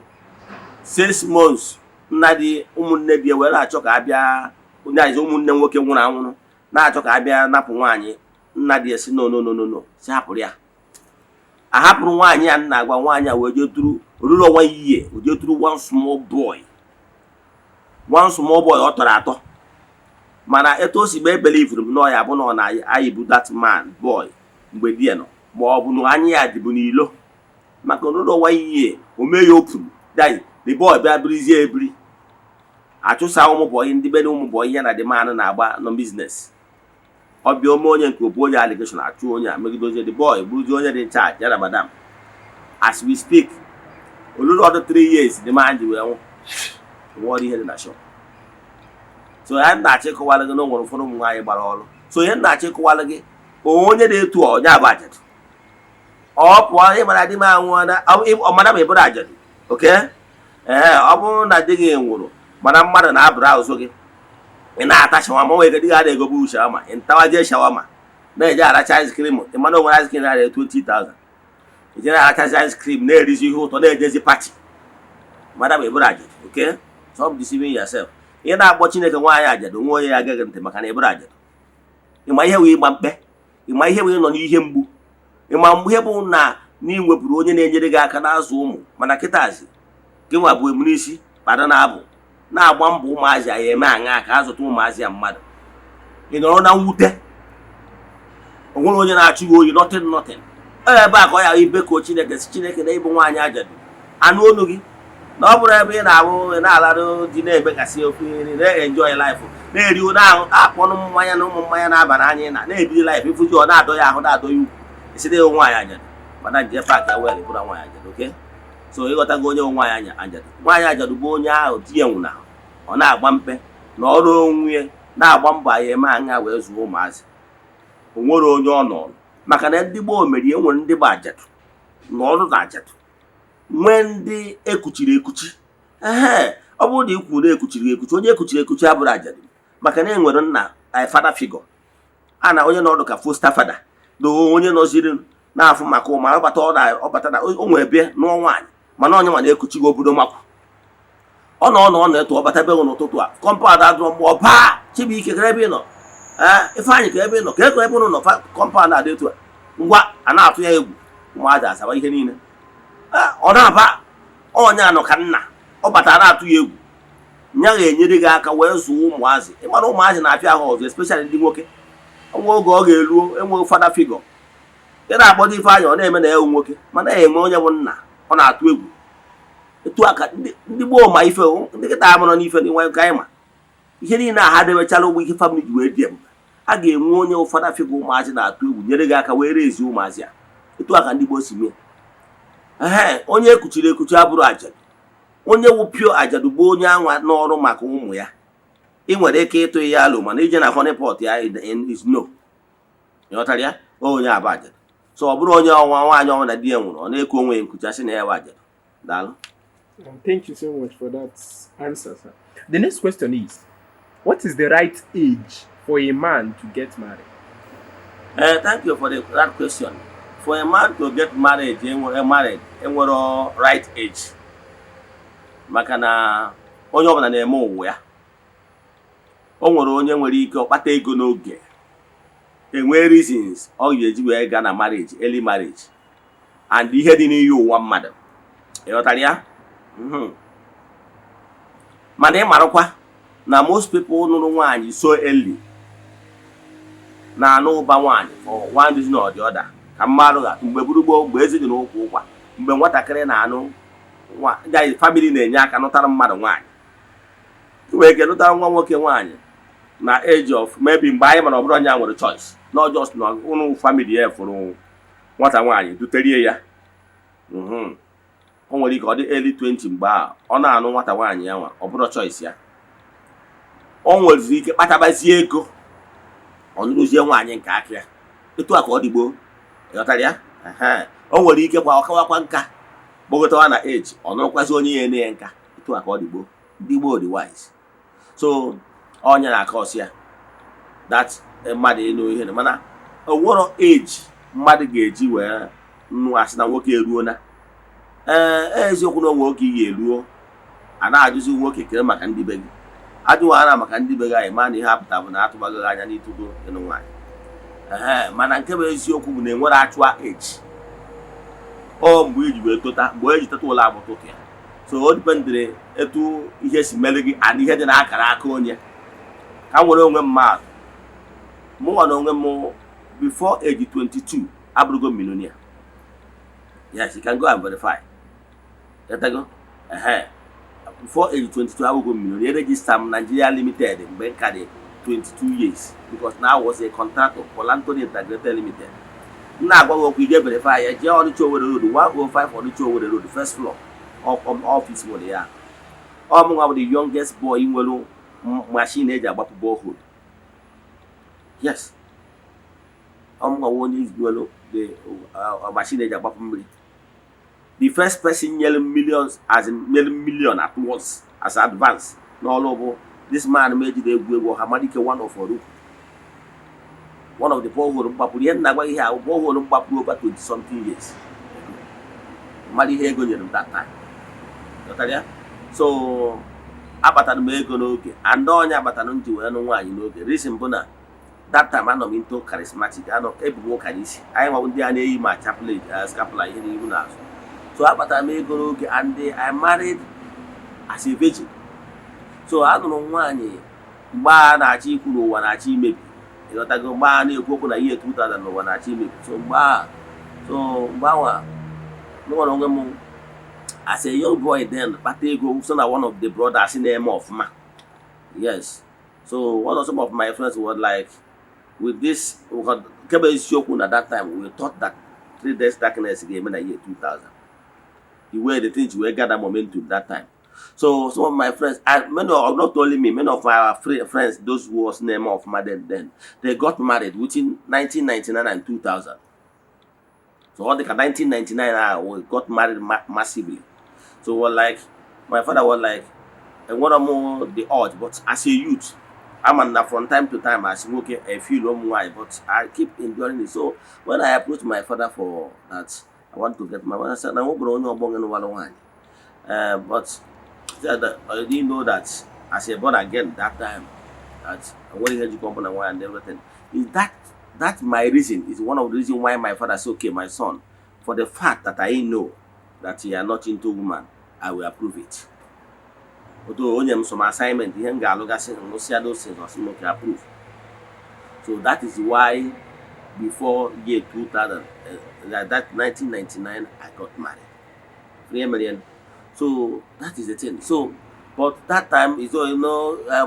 6 months. Nna di, ụmụnne di were na-achọ ka abịa onye anyị, ụmụnne nwoke nwụrụ anwụrụ na-achọ ka abịa napụ nwaanyị. Nna di esi, "No, no, no, no, no," si hapụrụ ya. Ahapụrụ nwaanyị a. Nna agwa nwaanyị a wee jee turu oruru ọnwa ihe o jee turu one small boy, one small boy ọ tọrọ atọ. Mana etu o si gbee, belivuru m na ọ ya bụ na ọ na-ayịbu that man boy mgbe di ya nọ, ma ọ bụ na anya ya dịbụ n'ilo, maka oruru ọnwa ihe o mee ya open that the boy bịa birizie ebiri achụsa ụmụ boy, ndị be na ụmụ boy ya na the man na-agba nọ business. Ọ bịa ome onye nke obu onye allegation, achụ onye a, megidozie the boy bụrụzie onye dị in charge ya na madam. As we speak, olulu ọdụ 3 years the man ji wee nwụ, nwụọrọ ihe dị na shop. So ya na-achọ ịkọwara gị na o nwere ụfọdụ ụmụ nwaanyị gbara ọrụ. So ihe na-achọ ịkọwara gị, onye na-etu onye abụ ajadu, ọ pụọ ịmara di m anwụọ, ọ mara ma ị bụrụ ajadu. Oke ee, ọ bụrụ na di gị nwụrụ, mana mmadụ na-abụrụ azụ gị, ị na-ata shawarma, nwere ike di gị ada egobu shawarma, ị ntawaje shawarma, na-eje aracha ice cream. Ị mana o nwere ice cream na 20,000, ị je na-arachazi ice cream, na-erizi ihe ụtọ, na-ejezi party, mada ma ị bụrụ ajadu. Okay, stop deceiving yourself. Ị na-akpọ Chineke nwaanyị ajadu, nwa onye ya agaghị ntị, maka na ị bụrụ ajadu. Ịma ihe wee ịgba mkpe, ịma ihe wee nọ n'ihe mgbu, ịma mgbe ihe bụ na na ị nwepụrụ onye na-enyere gị aka n'azụ ụmụ. Mana kịtazi gị nwa bụ ebunisi kpado na-abụ na-agba mbọ ụmụazị ya eme aṅa ka azụta ụmụazị ya. Mmadụ ị nọrọ na mwute, o nwere onye na-achụ gị oyi, nothing, nothing. Ọ ebe a ka ọ ya ibe ka Chineke si Chineke na ịbụ nwaanyị ajadu anụ olu gị, na ọ bụrụ ebe ị na-abụ ị na-alarụ di, na-emekasị ofe nri, na-enjoy life, na-eri, na-akpọnụ mmanya na ụmụ mmanya na-aba n'anya, na na-ebiri life ịfụji, ọ na-adọ ya ahụ, na-adọ ya ukwu, esi dị nwaanyị ajadu. Mana nje pack ya wel bụrụ nwaanyị ajadu. Okay, so ịghọtago onye bụ nwaanyị ajadu? Nwaanyị ajadu bụ onye ahụ di ya nwụnahụ, ọ na-agba mkpe na ọrụ onwe ya, na-agba mbọ ya eme anya wee zụọ ụmụazị. O nwere onye ọ nọrọ, maka na ndị gboo mere e nwere ndị bụ ajadu na ọrụ na ajadu, nwee ndị ekuchiri ekuchi. Ehe, ọ bụrụ na i kwuru na ekuchiri ekuchi, onye ekuchiri ekuchi abụrụ ajadu, maka na e nwere nna, father figure, a na onye nọdụ ka foster father na onye nọziri na-afụ maka ụmụ ọbata. Ọ na ọbata na o nwere bịa nụọ nwaanyị, mana onye nwa na-ekuchi gị obodo makwu ọ nọ ọ nọ ọ na-eto ọbata be n'ụtụtụ a, compound adụrọ mgbe ọ baa. Chibuike, kere ebe ị nọ? Ee, Ifeanyị, ka ebe ị nọ? Ka ego ebe ụnụ nọ? Compound adị etu a, ngwa, a na-atụ ya egwu, ụmụazị asawa ihe niile. Ọ na-aba onye anọ ka nna ọ batara na-atụ ya egwu, nya ga-enyere gị aka wee zụọ ụmụazị. Ịmara ụmụazị na-afịa ahụ ọzọ, especially ndị nwoke. Onwe oge ọ ga-eruo enweghị father figure, ị na-akpọdo Ifeanyị, ọ na-eme na ewu nwoke, mana ya enwe onye bụ nna ọ na-atụ egwu. Etu a ka ndị gboo ma ife, ndị kịta amụrụ n'ife ndị nwa ka anyị ma ihe niile a ha debechara ụgbọ ihe family ji wee dị ebube. A ga-enwe onye ụfọdụ figure ụmụazị na-atụ egwu, nyere gị aka wee rezi ụmụazị a. Etu a ka ndị gboo si mee. Ee, onye ekuchiri ekuchi abụrụ ajadu. Onye wụ ajadu bụ onye anwa n'ọrụ maka ụmụ ya. Ị nwere ike ịtụ ya alụ, mana ije na honeypot ya is no. Ịghọtara ya? Onye abụ ajadu. So ọ bụrụ onye ọnwa nwaanyị ọnwa na di ya nwụrụ, ọ na-eku onwe ya nkuchasị na ya bụ ajadu. Daalụ. Thank you so much for that answer, sir. The next question is, what is the right age for a man to get married? Thank you for that question. For a man to get married, enwere married, enwero right age. Maka na onye ọbụla na-eme ụwa ya. O nwere onye nwere ike ọkpata ego n'oge. Enwee reasons ọ ga-eji wee gaa na marriage, early marriage. And ihe dị n'iyi ụwa mmadụ. Ị ghọtara ya? Mana ị marakwa na most people nụrụ nwaanyị so early na-anụ ụba nwaanyị for one reason or the other. Ka mmadụ ga mgbe gburu gboo, mgbe ezi dị n'ụkwụ ụkwa, mgbe nwatakịrị na-anụ nwa, family na-enye aka nụtara mmadụ nwaanyị. I nwere ike nụtara nwa nwoke nwaanyị na age of maybe mgbe anyị mana ọ bụrụ onye a nwere choice, not just na ụnụ family ya fụrụ nwata nwaanyị duterie ya. O nwere ike ọ dị early 20 mgbe a ọ na-anụ nwata nwaanyị ya nwa, ọ bụrụ choice ya. O nwere ike kpatabazie ego, ọ nụrụzie nwaanyị nke aka ya. Etu a ka ọ dị gboo. Ịghọtara ya? Ehe. O nwere ike kwa ọkawakwa nka, gbagotawa na age, ọ nụrụkwazi onye ya ene ya nka. Etu a ka ọ dị gboo. Ndị gboo dị wise. So ọnya na-aka ọsị ya that mmadụ ịnụ ihe, mana onwero age mmadụ ga-eji wee nụ asị na nwoke eruo na. Ee, eziokwu na onwe oge ị ga-eruo, a na-ajụzi nwoke kere maka ndị be gị, ajụwa na maka ndị be gị, anyị ma na ihe apụta bụ na atụbago gị anya n'ịtụgo ịnụ nwaanyị. Ee, mana nke bụ eziokwu bụ na enwere actual age. Ọ mgbe iji wee tota, mgbe eji teta ụlọ agbụ tụtụ ya. So o dependịrị etu ihe si mere gị and ihe dị n'akara aka onye. Ka m were onwe m mmadụ, mụnwa na onwe m, before age 22 abụrụgo millionaire. Yes, you can go and verify. Getago? Ehe, before age 22 abụrụgo millionaire. Register m Nigeria Limited mgbe m ka dị 22 years, because now I was a contractor for Anthony Integrated Limited. M na-agwa gị okwu, ije verify ya. Jee Ọnịcha Owerri Road, 105 Ọnịcha Owerri Road, first floor of office nwere ya. Ọ mụnwa bụ the youngest boy nwere machine eji agbapụ borehole. Yes, ọ mụnwa bụ onye nwere the machine eji agbapụ mmiri. The first person nyere millions, as in nyere million at once as advance n'ọrụ, bụ this man m ejide egwu egwu, Ọhamadike, one of Oraukwu, one of the borehole mgbapụrụ. Ihe nna gwa ihe ahụ, borehole mgbapụrụ over 20 something years. Mmadụ ihe ego nyere m that time. Ghọtara ya? So akpatara m ego n'oge, and onye akpatara m ji wee nụ nwaanyị n'oge, reason bụ na that time anọ m into charismatic, anọ ebu m ụka n'isi. Anyị nwabụ ndị a na-eyi ma chaplet, scapular, ihe n'ihu na azụ. So akpatara m ego n'oge and I married as a virgin. So anụrụ m nwaanyị mgbe a na-achọ ikwu n'ụwa na-achọ imebi. Ịghọtago? Mgbe a na-ekwu okwu na ihe 2000 n'ụwa na-achọ imebi. So mgbe a, so mgbe anwa m nwere onwe m as a young boy then, kpata ego, so na one of the brothers na-eme ọfụma. Yes, so one of some of my friends were like, with this, nke bụ eziokwu na that time we thought that 3 days darkness ga-eme na year 2000, the way the things were gather momentum that time. So some of my friends, and many of, not only me, many of our friends, those who was name of then they got married within 1999 and 2000. So all the 1999, we got married massively. So we're like, my father was like, enwere m the urge, but as a youth, ama na from time to time as nwoke, I feel ụmụ nwaanyị, but I keep enduring it. So when I approached my father for that, I want to get my mother said na nwebụrụ onye ọgbọ gị nụwara nwaanyị. But said that I didn't know that as a born again that time, that enweghị ihe jikọ mụ na nwaanyị and everything is that. That my reason is one of the reason why my father said, "Okay, my son, for the fact that I know that you are not into woman, I will approve it." Although onye m some assignment, ihe m ga-alụgasị, nrụsịa those things, ọsị m okay, approve. So that is why before year 2000, that 1999, I got married. Ihe mere ya. So that is the thing. So but that time is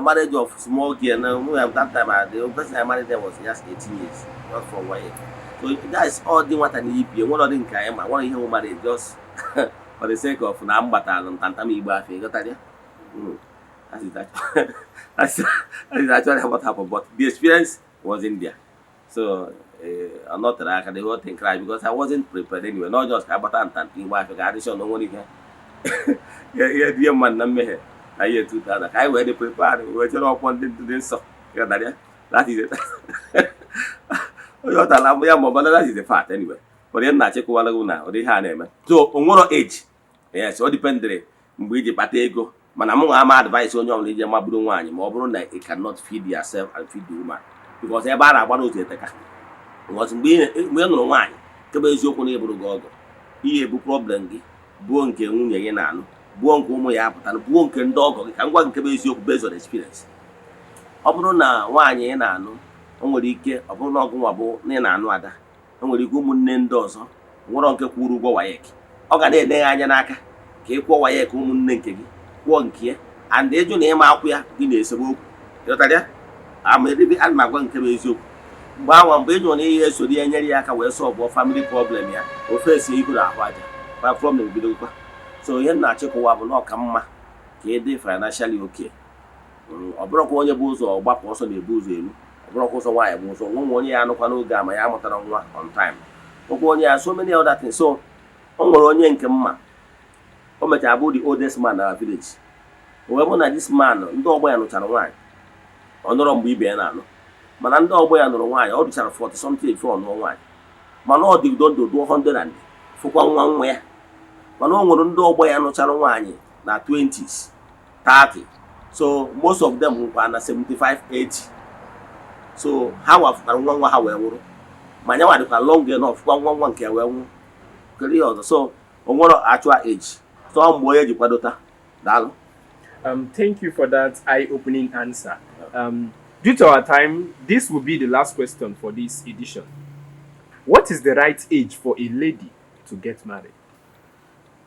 marriage of small girl. Now that time, the person I married there was just 18 years, not from 1 year. So that is all dị nwata na ibi nwere ọdị nke anyị ma nwere ihe wụ marriage just for the sake of na m gbatara ntantam igbe afọ. Ịghọtara ya? That is actually what happened, but the experience was in there. So ọ nọtere aka, the whole thing crash because I wasn't prepared anyway. Not just ka agbata ntanta igbe afọ ka adịsị na nwere ihe ihe dị mmadụ na mmehie na ihe 2000 ka anyị wee dị prepared wee chere ọkwọ ndị dị nsọ. Ịghọtara ya? That is it. Onye ọ tara ya ma ọ bụ, that is the fact anyway. But ihe m na-achịkọwara gị na ụdị ihe a na-eme, so o nwero age. Yes, o dependịrị mgbe iji kpata ego. Mana mụ nwa ama advice onye ọbụla ije maburu nwaanyị ma ọ bụrụ na you cannot feed yourself and feed the woman, because ebe a na-agba n'otu eteka. Because mgbe ị nụrụ nwaanyị, nke bụ eziokwu na ịbụrụ gị ọgọ, ihe ebu problem gị, buo nke nwunye gị na-anụ, buo nke ụmụ ya apụta, buo nke ndị ọgọ gị. Ka m gwa gị nke bụ eziokwu based on experience, ọ bụrụ na nwaanyị ị na-anụ, o nwere ike ọ bụrụ na ọgụ nwa bụ na ị na-anụ ada, o nwere ike ụmụnne ndị ọzọ nwere nke kwụrụ ụgwọ WAEC, ọ ga na-ele ya anya n'aka ka ị kwụọ WAEC ụmụnne nke gị, kwụọ nke ya, and ịjụ na ịma akwụ ya, gị na-esebe okwu. Ịghọtara ya? Ama ebe ana m agwa nke bụ eziokwu. Mgbe anwa, mgbe ị jụrụ na ihe esoro ya nyere ya aka wee solve family problem ya, ofe esi ihu na ahụ aja ma problem bidokwa. So ihe m na-achịkọwa bụ na ọ ka mma ka ị dị financially okay. Ọ bụrụkwa onye bụ ụzọ gbapụ ọsọ na-ebu ụzọ elu, ọ bụrụkwa ụzọ nwaanyị bụ ụzọ nwa nwe onye ya anụkwa n'oge a ma ya mụtara nwa on time, nwekwa onye ya, so many other things. So o nwere onye nke mma o mechara bụ the oldest man na our village. O wee bụ na this man, ndị ọgbọ ya nụchara nwaanyị, ọ nọrọ mgbe ibe ya na-anụ, mana ndị ọgbọ ya nụrụ nwaanyị, ọ dụchara 40 something before ọ nụọ nwaanyị, mana ọ dịgido ndụ duo 100 and fụkwa nwa nwa ya. Mana o nwere ndị ọgbọ ya nụchara nwaanyị na 20s, 30, so most of them nwụkwa na 75, 80. So ha nwafụtara nwa nwa ha wee nwụrụ, ma nyanwa dịkwa long enough fụkwa nwa nwa nke ya wee nwụrụ. Kedu ihe ọzọ? So o nwere actual age, so mgbe onye ji kwadota. Daalụ. Thank you for that eye-opening answer. Due to our time, this will be the last question for this edition. What is the right age for a lady to get married?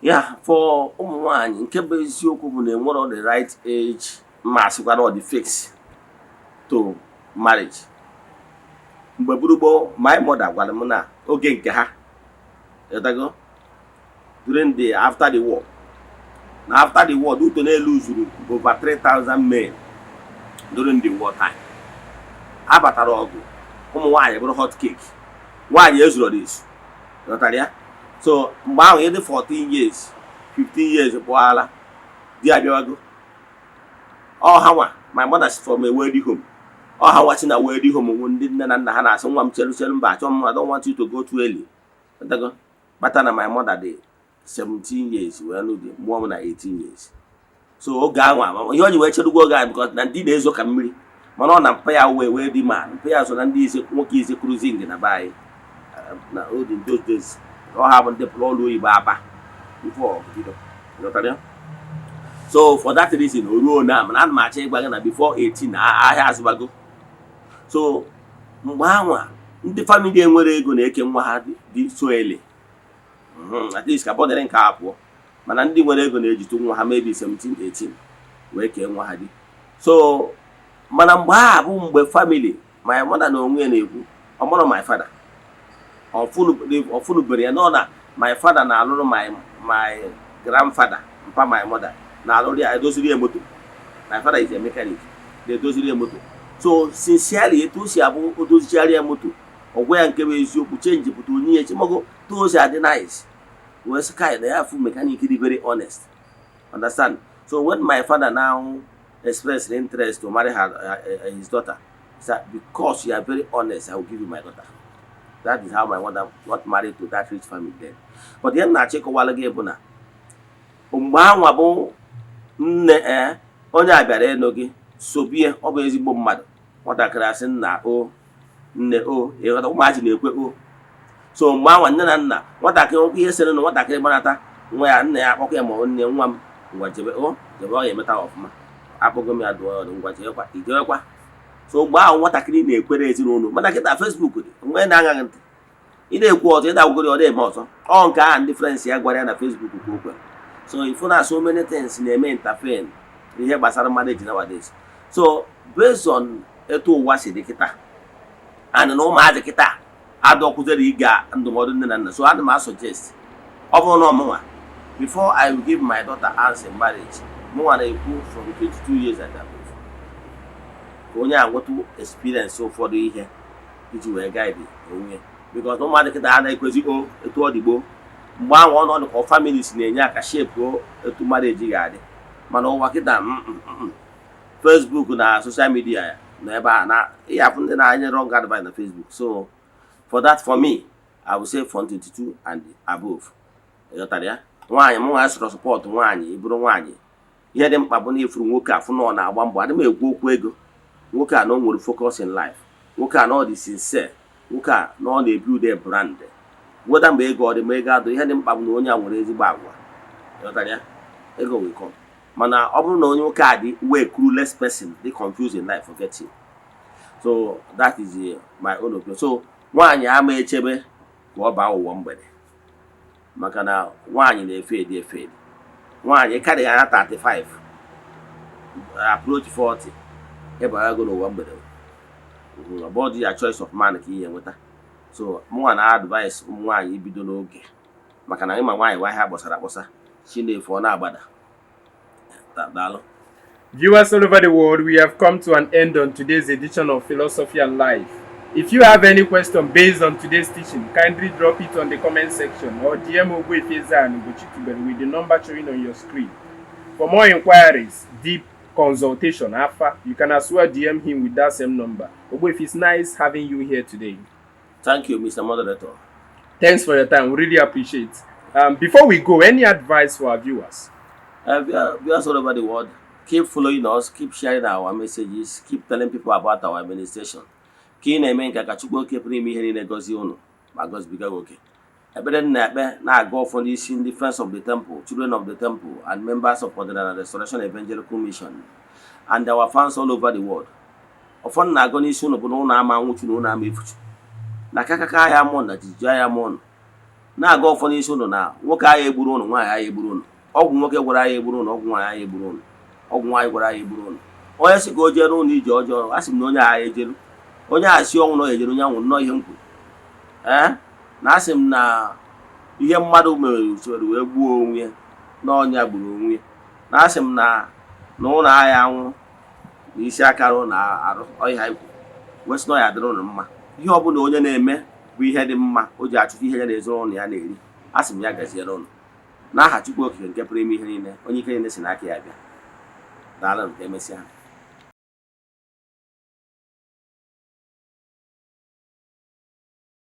Ya, for ụmụ nwanyị, nke bụ eziokwu bụ na enwero the right age, ma asịkwa na ọ dị fix to marriage. Mgbe gburugburu, my mother gwara m na oge nke ha, ịdago, during the after the war, na after the war, due to n'elu zuru over 3000 men during the war time, a batara ọgụ, ụmụ nwaanyị bụrụ hot cake, nwaanyị ezuru ezu, ghọtara ya? So mgbe ahụ, ịdị 14 years, 15 years, pụọla di abịawago. Ọ ha nwa, my mother is from a wealthy home. Ọ ha nwa si na wealthy home nwụ, ndị nne na nna ha na-asị, "Nwa m, chelu chelu, mba, achọ m, I don't want you to go too early." Ghọtago? Kpata na my mother dị 17 years wee nụ di, mụọ m na 18 years. So oge ahụ, ihe o ji wee cherugwo oge ahụ, because na ndị na-ezo ka mmiri, mana ọ na mpa ya wee dị man, mpa ya so na ndị ise nwoke ise cruising na be anyị na olden those days. Ọ ha bụ ndị pụrụ ọrụ oyibo aba before bido. Ghọtara ya? So for that reason, o ruo na, mana ana m achọ ịgwa gị na before 18, ahịa azụbago. So mgbe anwa, ndị family enwere ego na-eke nwa ha dị so early. At least ka bọdịrị nke a pụọ, mana ndị nwere ego na-ejitụ nwa ha maybe 17, 18 wee kee nwa ha di. So mana mgbe a bụ mgbe family my mother na onwe ya na-ekwu, ọ mụrụ my father, ọfụnubere ya nọ na my father na-alụrụ my grandfather, mpa my mother, na-alụrụ ya, edoziri ya moto. My father is a mechanic, na-edoziri ya moto. So sincerely, etu o si abụ, o dozichara ya moto, ọ gwa ya nke bụ eziokwu, change pụta onye ya chimago tu o si adị nice, wee sị kai na ya fụ mechanic dị very honest, understand? So when my father now expressed interest to marry her, his daughter, he said, "Because you are very honest, I will give you my daughter." That is how my mother got married to that rich family then. But ihe m na-achọ ịkọwala gị bụ na mgbe anwa bụ nne ee, onye a bịara ịnụ gị, sobie, ọ bụ ezigbo mmadụ. Nwatakịrị asị nna o, nne o, ịghọta? Ụmụazị na-ekwe o. So mgbe anwa, nne na nna nwatakịrị nwekwa ihe sịrị na nwatakịrị gbanata nwa ya, nna ya akpọkọ ya ma ọ nne, "Nwa m, ngwa jebe o, jebe, ọ ya emeta ọfụma, akpọgo m ya, dụọ ya ọdụ, ngwa jebekwa, ijebekwa." So mgbe ahụ, nwatakịrị na-ekwere ezinụlọ, mana kịta Facebook dị, onwe na-aṅaghị ntị. Ị na-ekwu ọzọ, ị na-agwụgoro, ọ na-eme ọzọ. Ọ nke ahụ ndị friends ya gwara ya na Facebook ka o kwere. So ifu na so many things na-eme interfere n'ihe gbasara marriage nowadays. So based on etu ụwa si dị kịta and na ụmụazị kịta adọkwuzere ịga ndụmọdụ nne na nna, so ana m asuggest, ọ bụrụ na ọmụnwa, before I will give my daughter hands in marriage, mụnwa na-ekwu from 22 years and above, ka onye a nwetụ experience ụfọdụ ihe iji wee guide onwe, because ụmụazị kịta ha na-ekwezi o etu ọ dị gboo. Mgbe ahụ, ọnọdụ ka families na-enye aka shape etu marriage ga-adị, mana ụwa kịta, Facebook na social media nọ ebe a na ịhapụ ndị na-anye wrong advice na Facebook. So for that, for me, I will say from 22 and above. Ịghọtara ya? Nwaanyị m nwaanyị sọrọ support nwaanyị, ịbụrụ nwaanyị, ihe dị mkpa bụ na ifuru nwoke a, fụ na ọ na-agba mbọ. Adị m ekwu okwu ego. Nwoke a na o nwere focus in life, nwoke a na ọ dị sincere, nwoke a na ọ na-ebuild a brand, weda mgbe ego ọ dị ma ego adụ, ihe dị mkpa bụ na onye a nwere ezigbo agwa. Ịghọtara ya? Ego will come. Mana ọ bụrụ na onye nwoke a dị wee clueless person, dị confused in life, forget him. So that is my own opinion. So nwaanyị ama echebe ka ọ baa ụwa mgbede, maka na nwaanyị na-efe edi efe edi. Nwaanyị karịghị anya 35, approach 40, ịbagago n'ụwa mgbede. Ọ bụ ya choice of man ka ihe nweta. So mụnwa na advice ụmụ nwaanyị ibido n'oge, maka na ịma nwaanyị nwa ahịa gbasara agbasa, chi na-efu ọ na-agbada. Daalụ. Viewers all over the world, we have come to an end on today's edition of Philosophy and Life. If you have any question based on today's teaching, kindly drop it on the comment section or DM Ogbuefi Eze-Ana Ugochi with the number showing on your screen. For more inquiries, deep consultation, Afa, you can as well DM him with that same number. Ogbuefi, it's nice having you here today. Thank you, Mr. Moderator. Thanks for your time. We really appreciate. Before we go, any advice for our viewers? Viewers all over the world, keep following us, keep sharing our messages, keep telling people about our administration. Ka ị na-eme nke a, ka Chukwu oke pụrụ ime ihe niile gọzie unu ma gọzibiga gị oke. Ekpere m na-ekpe na-aga ụfọdụ isi ndị Friends of the Temple, Children of the Temple, and members of Ọdịnala Restoration Evangelical Mission, and our fans all over the world. Ụfọdụ na-agọ n'isi unu bụ na ụnụ ama nwụchu na ụnụ ama efuchu na kakaka ya mụ na jijiji ya mụ ụnụ na-aga ụfọdụ n'isi ụnụ na nwoke agha egburu ụnụ, nwaanyị agha egburu ụnụ, ọgwụ nwoke gwara agha egburu ụnụ, ọgwụ nwaanyị agha egburu ụnụ, ọgwụ nwaanyị gwara agha egburu ụnụ. Onye sị ka o jere ụnụ ije ọjọọ, a sị m na onye agha ejeru, onye agha si ọnwụ na ọ ejere, onye anwụ nnọọ. Ihe m kwuru, ee, na asị m na ihe mmadụ mere usoro wee gbuo onwe ya na ọnya gburu onwe ya, na asị m na na ụlọ agha anwụ na isi akara ụlọ arụ ọhịa ikwu wee sị na ọ ya dịrị ụnụ mma. Ihe ọbụla onye na-eme bụ ihe dị mma o ji achụta ihe ya na ezinụlọ ya na-eri. A sị m ya gaziere ụnụ n'aha Chukwu Okike nke pụrụ ime ihe niile, onye ike niile si n'aka ya bịa. Daalụ, nke emesịa.